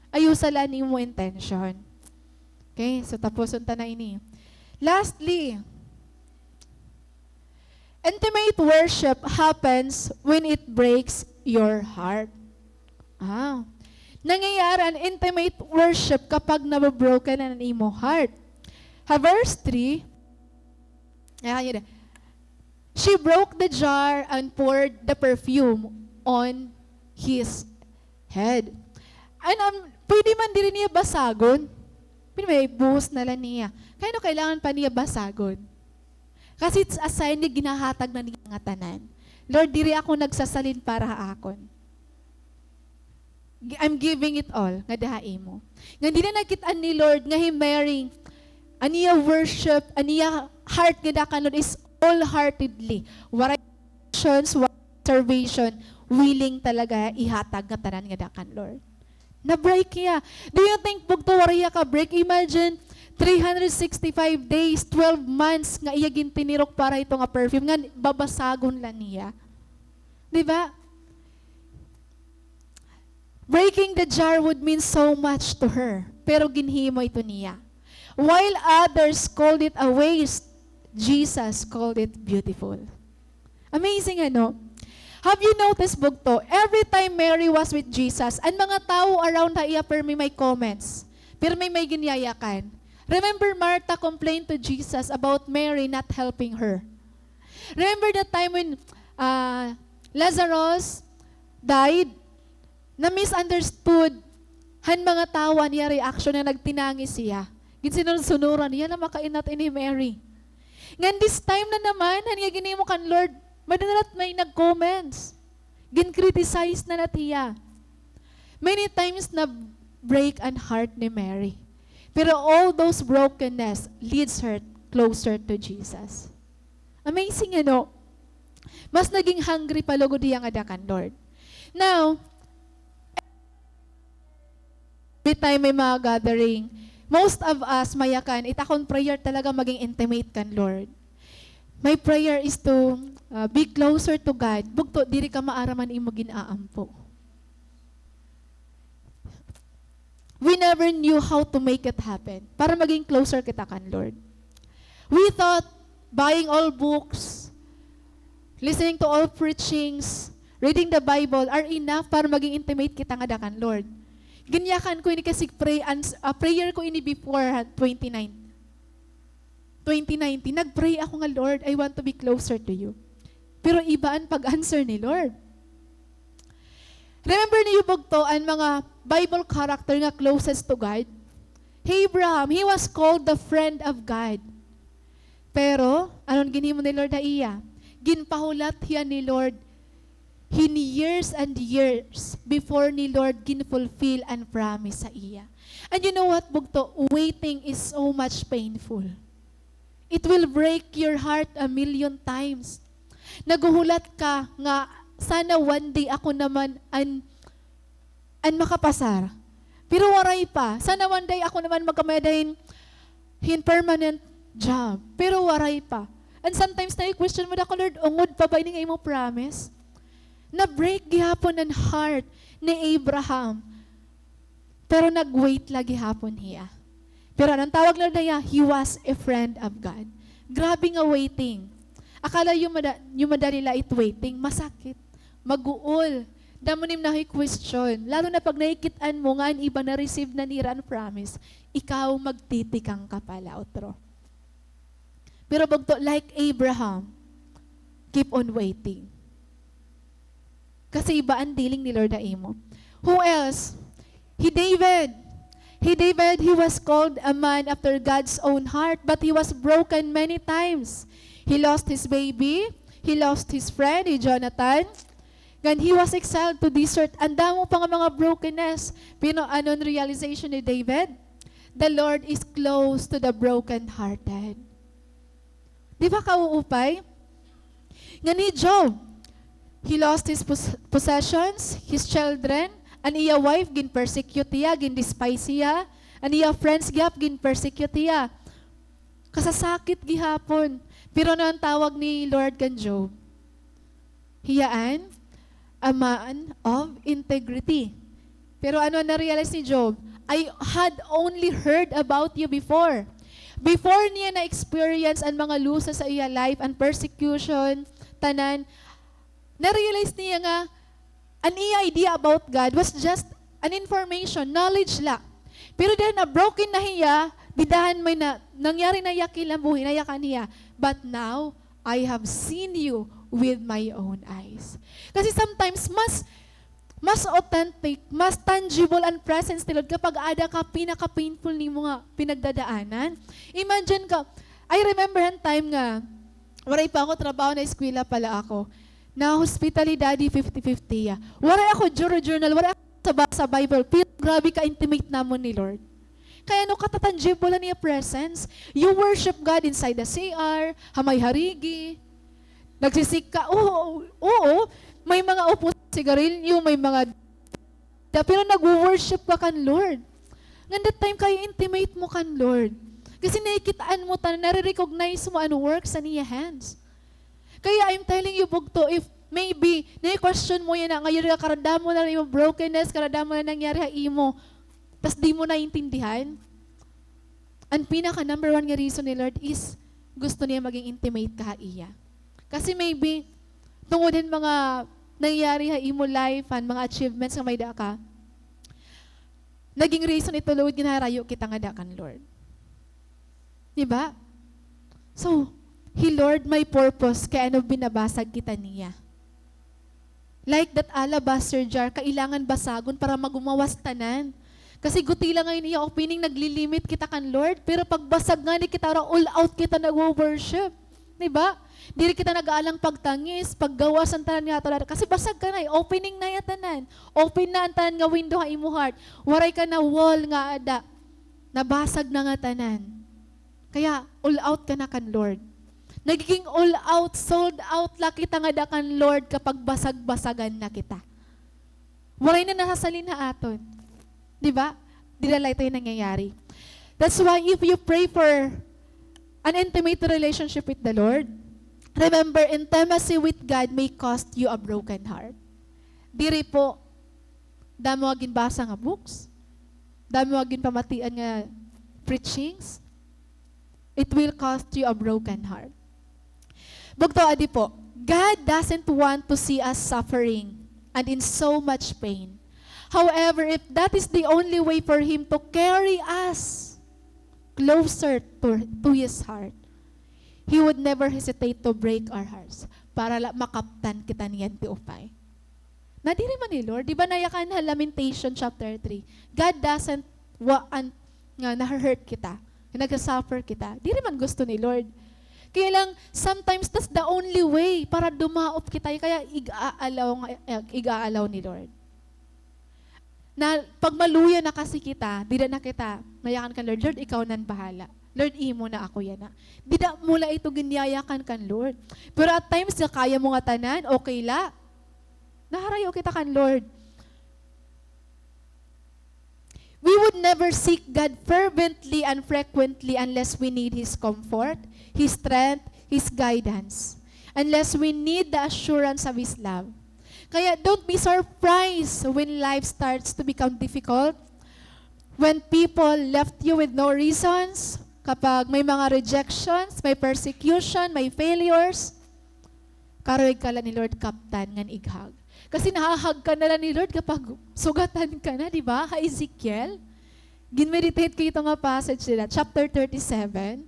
Ayusa la an imo intention. Okay, so tapuson ta na ini. Lastly, intimate worship happens when it breaks your heart. Ah. Nangyayari an intimate worship kapag nabobroken an imo heart. Ha verse three, ah, yun na. "She broke the jar and poured the perfume on his head." An, am, pwede man diri niya basagon. Pwede may buhos na la niya. Kay ano kailangan pa niya basagon? Kasi it's a sign nga ginhahatag na niya nga tanan. Lord, diri ako nagsasalin para ha akon. Gi-, I'm giving it all ngada ha imo. Nga diri nakit-an ni Lord nga hi Mary, an iya worship, an iya heart ngada kan Lord is wholeheartedly. Waray conditions, waray reservation, willing talaga ihatag nga tanan ngada kan Lord. Na-break hiya. Do you think bugto waray hiya ka-break? Imagine, three hundred sixty-five days, twelve months nga iya gintinirok para hito nga perfume, ngan babasagon la niya. Di ba? Breaking the jar would mean so much to her, pero ginhimo ito niya. While others called it a waste, Jesus called it beautiful. Amazing, ano? Have you noticed, bugto? Every time Mary was with Jesus, an mga tawo around ha iya pirmi may comments. Pirmi may ginyayakan. Remember, Martha complained to Jesus about Mary not helping her. Remember the time when, ah, Lazarus died? Na-misunderstood han mga tawo an iya reaction nga nagtinangis hiya. Ginsunod-sunuran hiya na makainat ini hi Mary. Ngan this time na naman, han iya ginhimo kan Lord, madala na la may nag-comments. Gin-criticize na la hiya. Many times na-break an heart ni Mary. Pero all those brokenness leads her closer to Jesus. Amazing, ano? Mas naging hungry pa lugod hiya ngada kan Lord. Now, every time may mga gathering, Most of us, mayakan, it akon prayer talaga maging intimate kan Lord. My prayer is to, uh, be closer to God. Bugto, diri ka maaram an imo gin-aampo. We never knew how to make it happen para maging closer kita kan Lord. We thought buying all books, listening to all preachings, reading the Bible are enough para maging intimate kita ngada kan Lord. Ginyakan ko ini kasi pray, ans-, ah, prayer ko ini before, ha, twenty nine. Twenty nineteen, nag-pray ako nga, "Lord, I want to be closer to you." Pero iba an pag-answer ni Lord. Remember niyo bugto an mga Bible character nga closest to God? Hi Abraham, he was called the friend of God. Pero, ano an ginhimo ni Lord ha iya? Ginpahulat hiya ni Lord hin years and years before ni Lord gin-fulfill an promise sa iya. And you know what, bugto? Waiting is so much painful. It will break your heart a million times. Naghuhulat ka nga, "Sana one day ako naman an, an makapasar." Pero waray pa. "Sana one day ako naman magkamay-ada hin, hin permanent job." Pero waray pa. And sometimes, na-question mo, "Dako, Lord, ungod pa ba ini nga imo promise?" Na-break gihapon an heart ni Abraham. Pero nag-wait la gihapon hiya. Pero ano an tawag la niya? He was a friend of God. Grabe nga waiting. Akala yo mada-, yo madali la it waiting. Masakit. Maguol. Damo nim nahoy question. Lalo na pag nakikit-an mo nga an iba na-receive na nira an promise. Ikaw magtitikang ka pa la utro. Pero bugto, like Abraham, keep on waiting. Kasi iba an dealing ni Lord ha imo. Who else? Hi David. Hi David, he was called a man after God's own heart, but he was broken many times. He lost his baby. He lost his friend, hi Jonathan. Ngan he was exiled to desert. An damo pa nga mga brokenness. Pero ano an realization ni David? The Lord is close to the brokenhearted. Di ba kauupay? Ngan hi Job, he lost his pos-, possessions, his children, an iya wife, gin-persecute hiya, gin-despise hiya, an iya friends gihap, gin-persecute hiya. Kasasakit gihapon. Pero ano an tawag ni Lord kan Job? Hiya an a man of integrity. Pero ano an na-realize ni Job? "I had only heard about you before." Before niya na-experience an mga losses sa iya life, an persecution, tanan, na-realize niya nga an iya idea about God was just an information, knowledge la. Pero dahil na-broken na hiya, didahan may na-, nangyari na hiya kinabuhi, nayakan hiya. "But now, I have seen you with my own eyes." Kasi sometimes, mas, mas authentic, mas tangible an presence ni Lord kapag aada ka pinaka-painful nimo nga pinagdadaanan. Imagine ka, I remember an time nga, waray pa ako trabaho, na-eskwela pa la ako. Na-hospital hi Daddy, fifty fifty hiya. Waray ako juro-journal, waray ako basa-basa Bible, pero grabe ka-intimate namon ni Lord. Kay ano, katatangible an iya presence. You worship God inside the C R, ha may harigi. Nagsisik ka, oo, oo, may mga upo sa sigarilyo, may mga, pero nagwo-worship ka kan Lord. Ngan that time, kay intimate mo kan Lord. Kasi nakikit-an mo tanan, nare-recognize mo an works han iya hands. Kaya I'm telling you, bugto, if maybe, na-question mo yana, nga diri ka, karadamo na imo brokenness, karadamo na nangyari ha imo, tas di mo naintindihan, an pinaka number one nga reason ni Lord is gusto niya maging intimate ka ha iya. Kasi maybe, tungod hin mga nangyari ha imo life, han mga achievements nga may-ada ka, naging reason ito, Lord, nga naharayo kita ngada kan Lord. Di ba? So, hi Lord may purpose kay ano binabasag kita niya. Like that alabaster jar, kailangan basagon para magumawas tanan. Kasi guti la ngay-an iya opening, naglilimit kita kan Lord, pero pagbasag ngani kita, all out kita nagwo-worship. Di ba? Diri kita nag-aalang pagtangis, paggawas, an tanan nga tanan. Kasi basag ka na, eh. Opening na iya tanan. Open na an tanan nga window ha imo heart. Waray ka na wall nga ada. Nabasag na nga tanan. Kaya, all out ka na kan Lord. Nagiging all out, sold out la kita ngada kan Lord kapag basag-basagan na kita. Waray na nasasalin ha aton. Di ba? Dida la ito yung nangyayari. That's why if you pray for an intimate relationship with the Lord, remember, intimacy with God may cost you a broken heart. Diri po, damo nga ginbasa nga books, damo nga ginpamatian nga preachings, it will cost you a broken heart. Bugto, adi po, God doesn't want to see us suffering and in so much pain. However, if that is the only way for Him to carry us closer to, to His heart, He would never hesitate to break our hearts para la makaptan kita niyan ti upay. Na diri man ni Lord, di ba nayakan ha Lamentation chapter three, God doesn't want nga na-hurt kita, nga nagsasuffer kita. Diri man gusto ni Lord. Kaya lang, sometimes that's the only way para dumaop kita, kaya ig-aalaw nga, ig-aalaw ni Lord. Na pag maluya na kasi kita, dida na kita nayakan kan Lord, "Lord, ikaw nan bahala. Lord, imo na ako yana." Dida mo la ito ginyayakan kan Lord. Pero at times, nga kaya mo nga tanan, okay la. Naharayo kita kan Lord. We would never seek God fervently and frequently unless we need His comfort, His strength, His guidance, unless we need the assurance of His love. Kaya don't be surprised when life starts to become difficult, when people left you with no reasons, kapag may mga rejections, may persecution, may failures, karuyag ka la ni Lord kaptan ngan ighag. Kasi nahahag ka na la ni Lord kapag sugatan ka na, di ba? Ha Ezekiel, ginmeditate ko ito nga passage nila, chapter thirty-seven.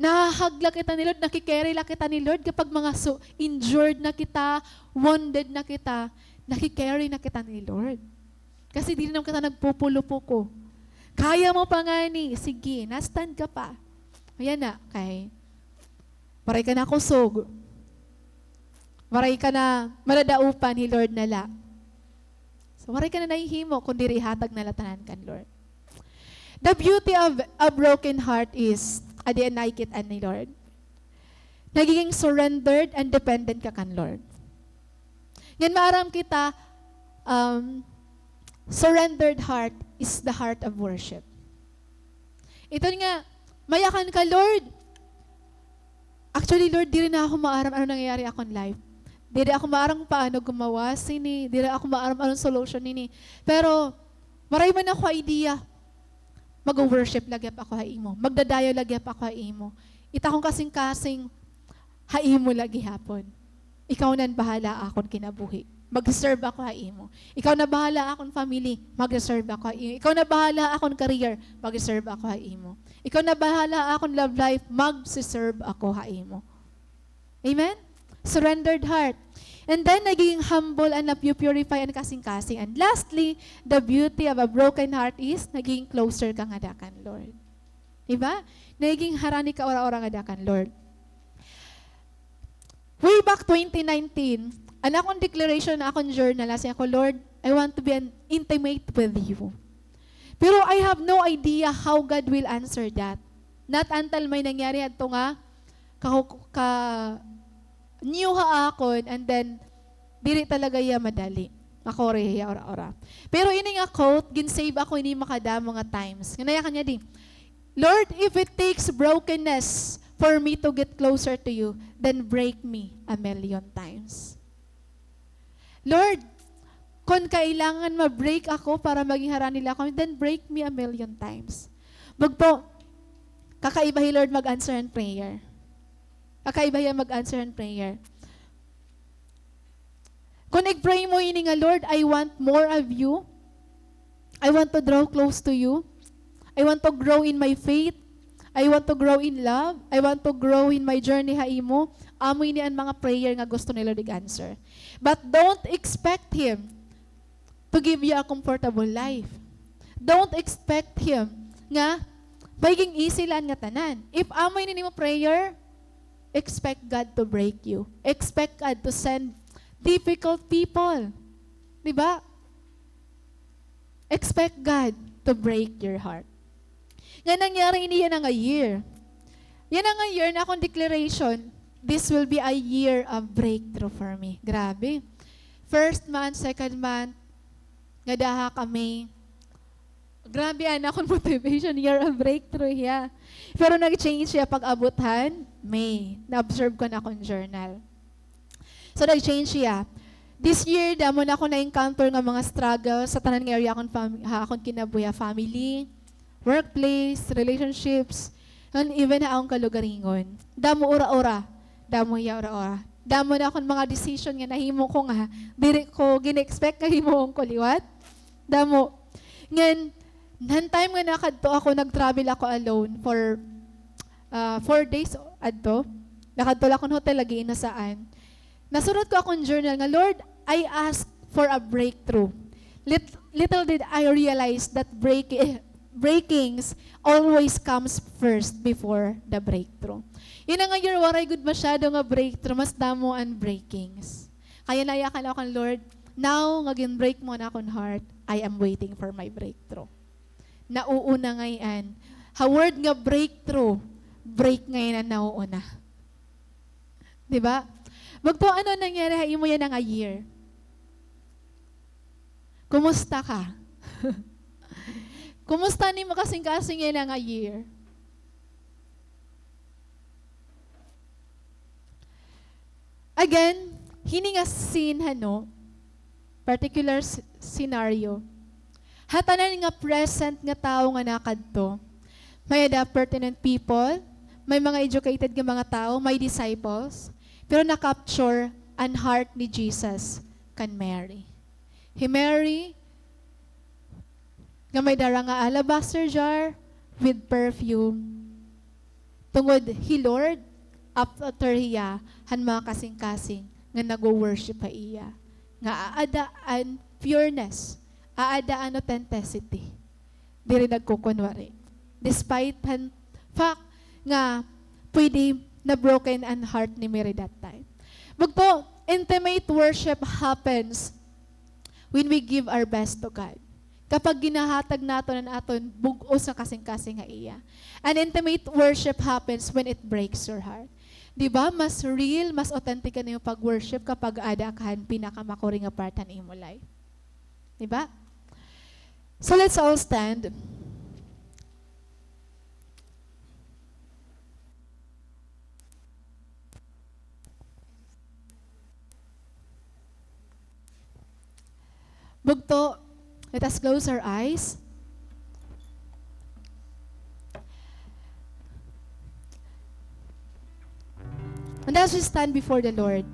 Nahahag la kita ni Lord, nakikerry la kita ni Lord kapag mga su-, injured na kita, wounded na kita, nakikerry na kita ni Lord. Kasi diri naman kita nagpupulupuko. Kaya mo pa ngani, sige, na-stand ka pa. Ayan na, kay waray ka nakusog. Waray ka na madadaupan, hi Lord na la. So, waray ka na nahihimo, kun diri ihatag na la tanan kan Lord. The beauty of a broken heart is, adi an nakikit-an ni Lord, nagiging surrendered and dependent ka kan Lord. Ngan maaram kita, um, surrendered heart is the heart of worship. Iton nga, mayakan ka, "Lord, actually, Lord, diri na ako maaram ano nangyayari akon life. Diri ako maaram kung paano gumawa sini, diri ako maaram anong solution nini. Pero, waray man ako idea. Mag-worship la gihap ako ha imo. Magdadayaw la gihap ako ha imo. It akon kasingkasing ha imo la gihapon. Ikaw nan bahala ha akon kinabuhi. Mag-serve ako ha imo. Ikaw na bahala ha akon family. Mag-serve ako ha imo. Ikaw na bahala ha akon career. Mag-serve ako ha imo. Ikaw na bahala ha akon love life. Mag-serve ako ha imo." Amen? Surrendered heart. And then, nagiging humble and napu-purify an kasingkasing. And lastly, the beauty of a broken heart is nagiging closer ka ngada kan Lord. Di ba? Nagiging harani ka ura-ura ngada kan Lord. Way back twenty nineteen, an akon declaration ha akon journal, nasiring ako, "Lord, I want to be an intimate with you. Pero I have no idea how God will answer that." Not until may nangyari hadto nga ka-, ka-, new ha akon, and then, diri talaga hiya madali. Makuri hiya ura-ura. Pero ini nga quote, gin-save ako ini makadamo nga times. Nga nayakan niya di, "Lord, if it takes brokenness for me to get closer to you, then break me a million times." Lord, kon kailangan ma-break ako para maging harani la ako, then break me a million times. Bugto, kakaiba hi Lord mag-answer an prayer. Kakaiba hiya mag-answer an prayer. Kon ig-pray mo ini nga, "Lord, I want more of you. I want to draw close to you. I want to grow in my faith. I want to grow in love. I want to grow in my journey ha imo." Amo ini an mga prayer nga gusto ni Lord ig-answer. But don't expect Him to give you a comfortable life. Don't expect Him nga magiging easy la an ngatanan. If amo ini an imo prayer, expect God to break you. Expect God to send difficult people. Di ba? Expect God to break your heart. Nga nangyari ini yana nga year. Yana nga year na akon declaration, "This will be a year of breakthrough for me." Grabe. First month, second month, ngada ha kami, Grabe an akon motivation, year of breakthrough hiya. Pero nag-change hiya pag-abot han May. Na-observe ko na akon journal. So, nag-change hiya. This year, damo na akon na-encounter nga mga struggles ha tanan nga area akon fam-, ha akon kinabuhi, ha family, workplace, relationships, and even ha akon kalugaringon. Damo ura-ura. Damo hiya ura-ura. Damo na akon mga decision nga nahimo ko nga diri ko gina-expect nga himuon ko liwat. Damo. Ngan, han time nga nakadto ako, nag-travel ako alone for, ah, four days adto. Nakadto la akon hotel, lagi inusaan. Nasurat ko akon journal nga, "Lord, I ask for a breakthrough." Lit-, little did I realize that break-, eh, breakings always comes first before the breakthrough. Yana nga year, waray gud masyado nga breakthrough, mas damo an breakings. Kaya nayakan ako kan Lord, "Now nga gin-break mo an akon heart, I am waiting for my breakthrough." Nauuna ngay-an. Ha word nga breakthrough, break ngay-an an nauuna. Di ba? Bugto, ano nangyari ha imo yana nga year? Kumusta ka? Kumusta an imo kasingkasing yana nga year? Again, hini nga scene, hano, particular s-, scenario. Ha tanan nga present nga tawo nga nakadto, may-ada pertinent people, may mga educated nga mga tawo, may disciples, pero na-capture an heart ni Jesus kan Mary. Hi Mary, nga may dara nga alabaster jar with perfume. Tungod hi Lord, after hiya han mga kasingkasing nga nagwo-worship ha iya, nga aada an pureness, aada an authenticity. Diri nagkukunwari. Despite han fact nga pwede na-broken an heart ni Mary that time. Bugto, intimate worship happens when we give our best to God. Kapag ginahatag naton an aton bug-os nga kasingkasing ha iya. An intimate worship happens when it breaks your heart. Di ba? Mas real, mas authentic an imo pag-worship kapag aada ka han pinakamakuri nga part han imo life. Di ba? So let's all stand. Bugto, let us close our eyes. And as we stand before the Lord,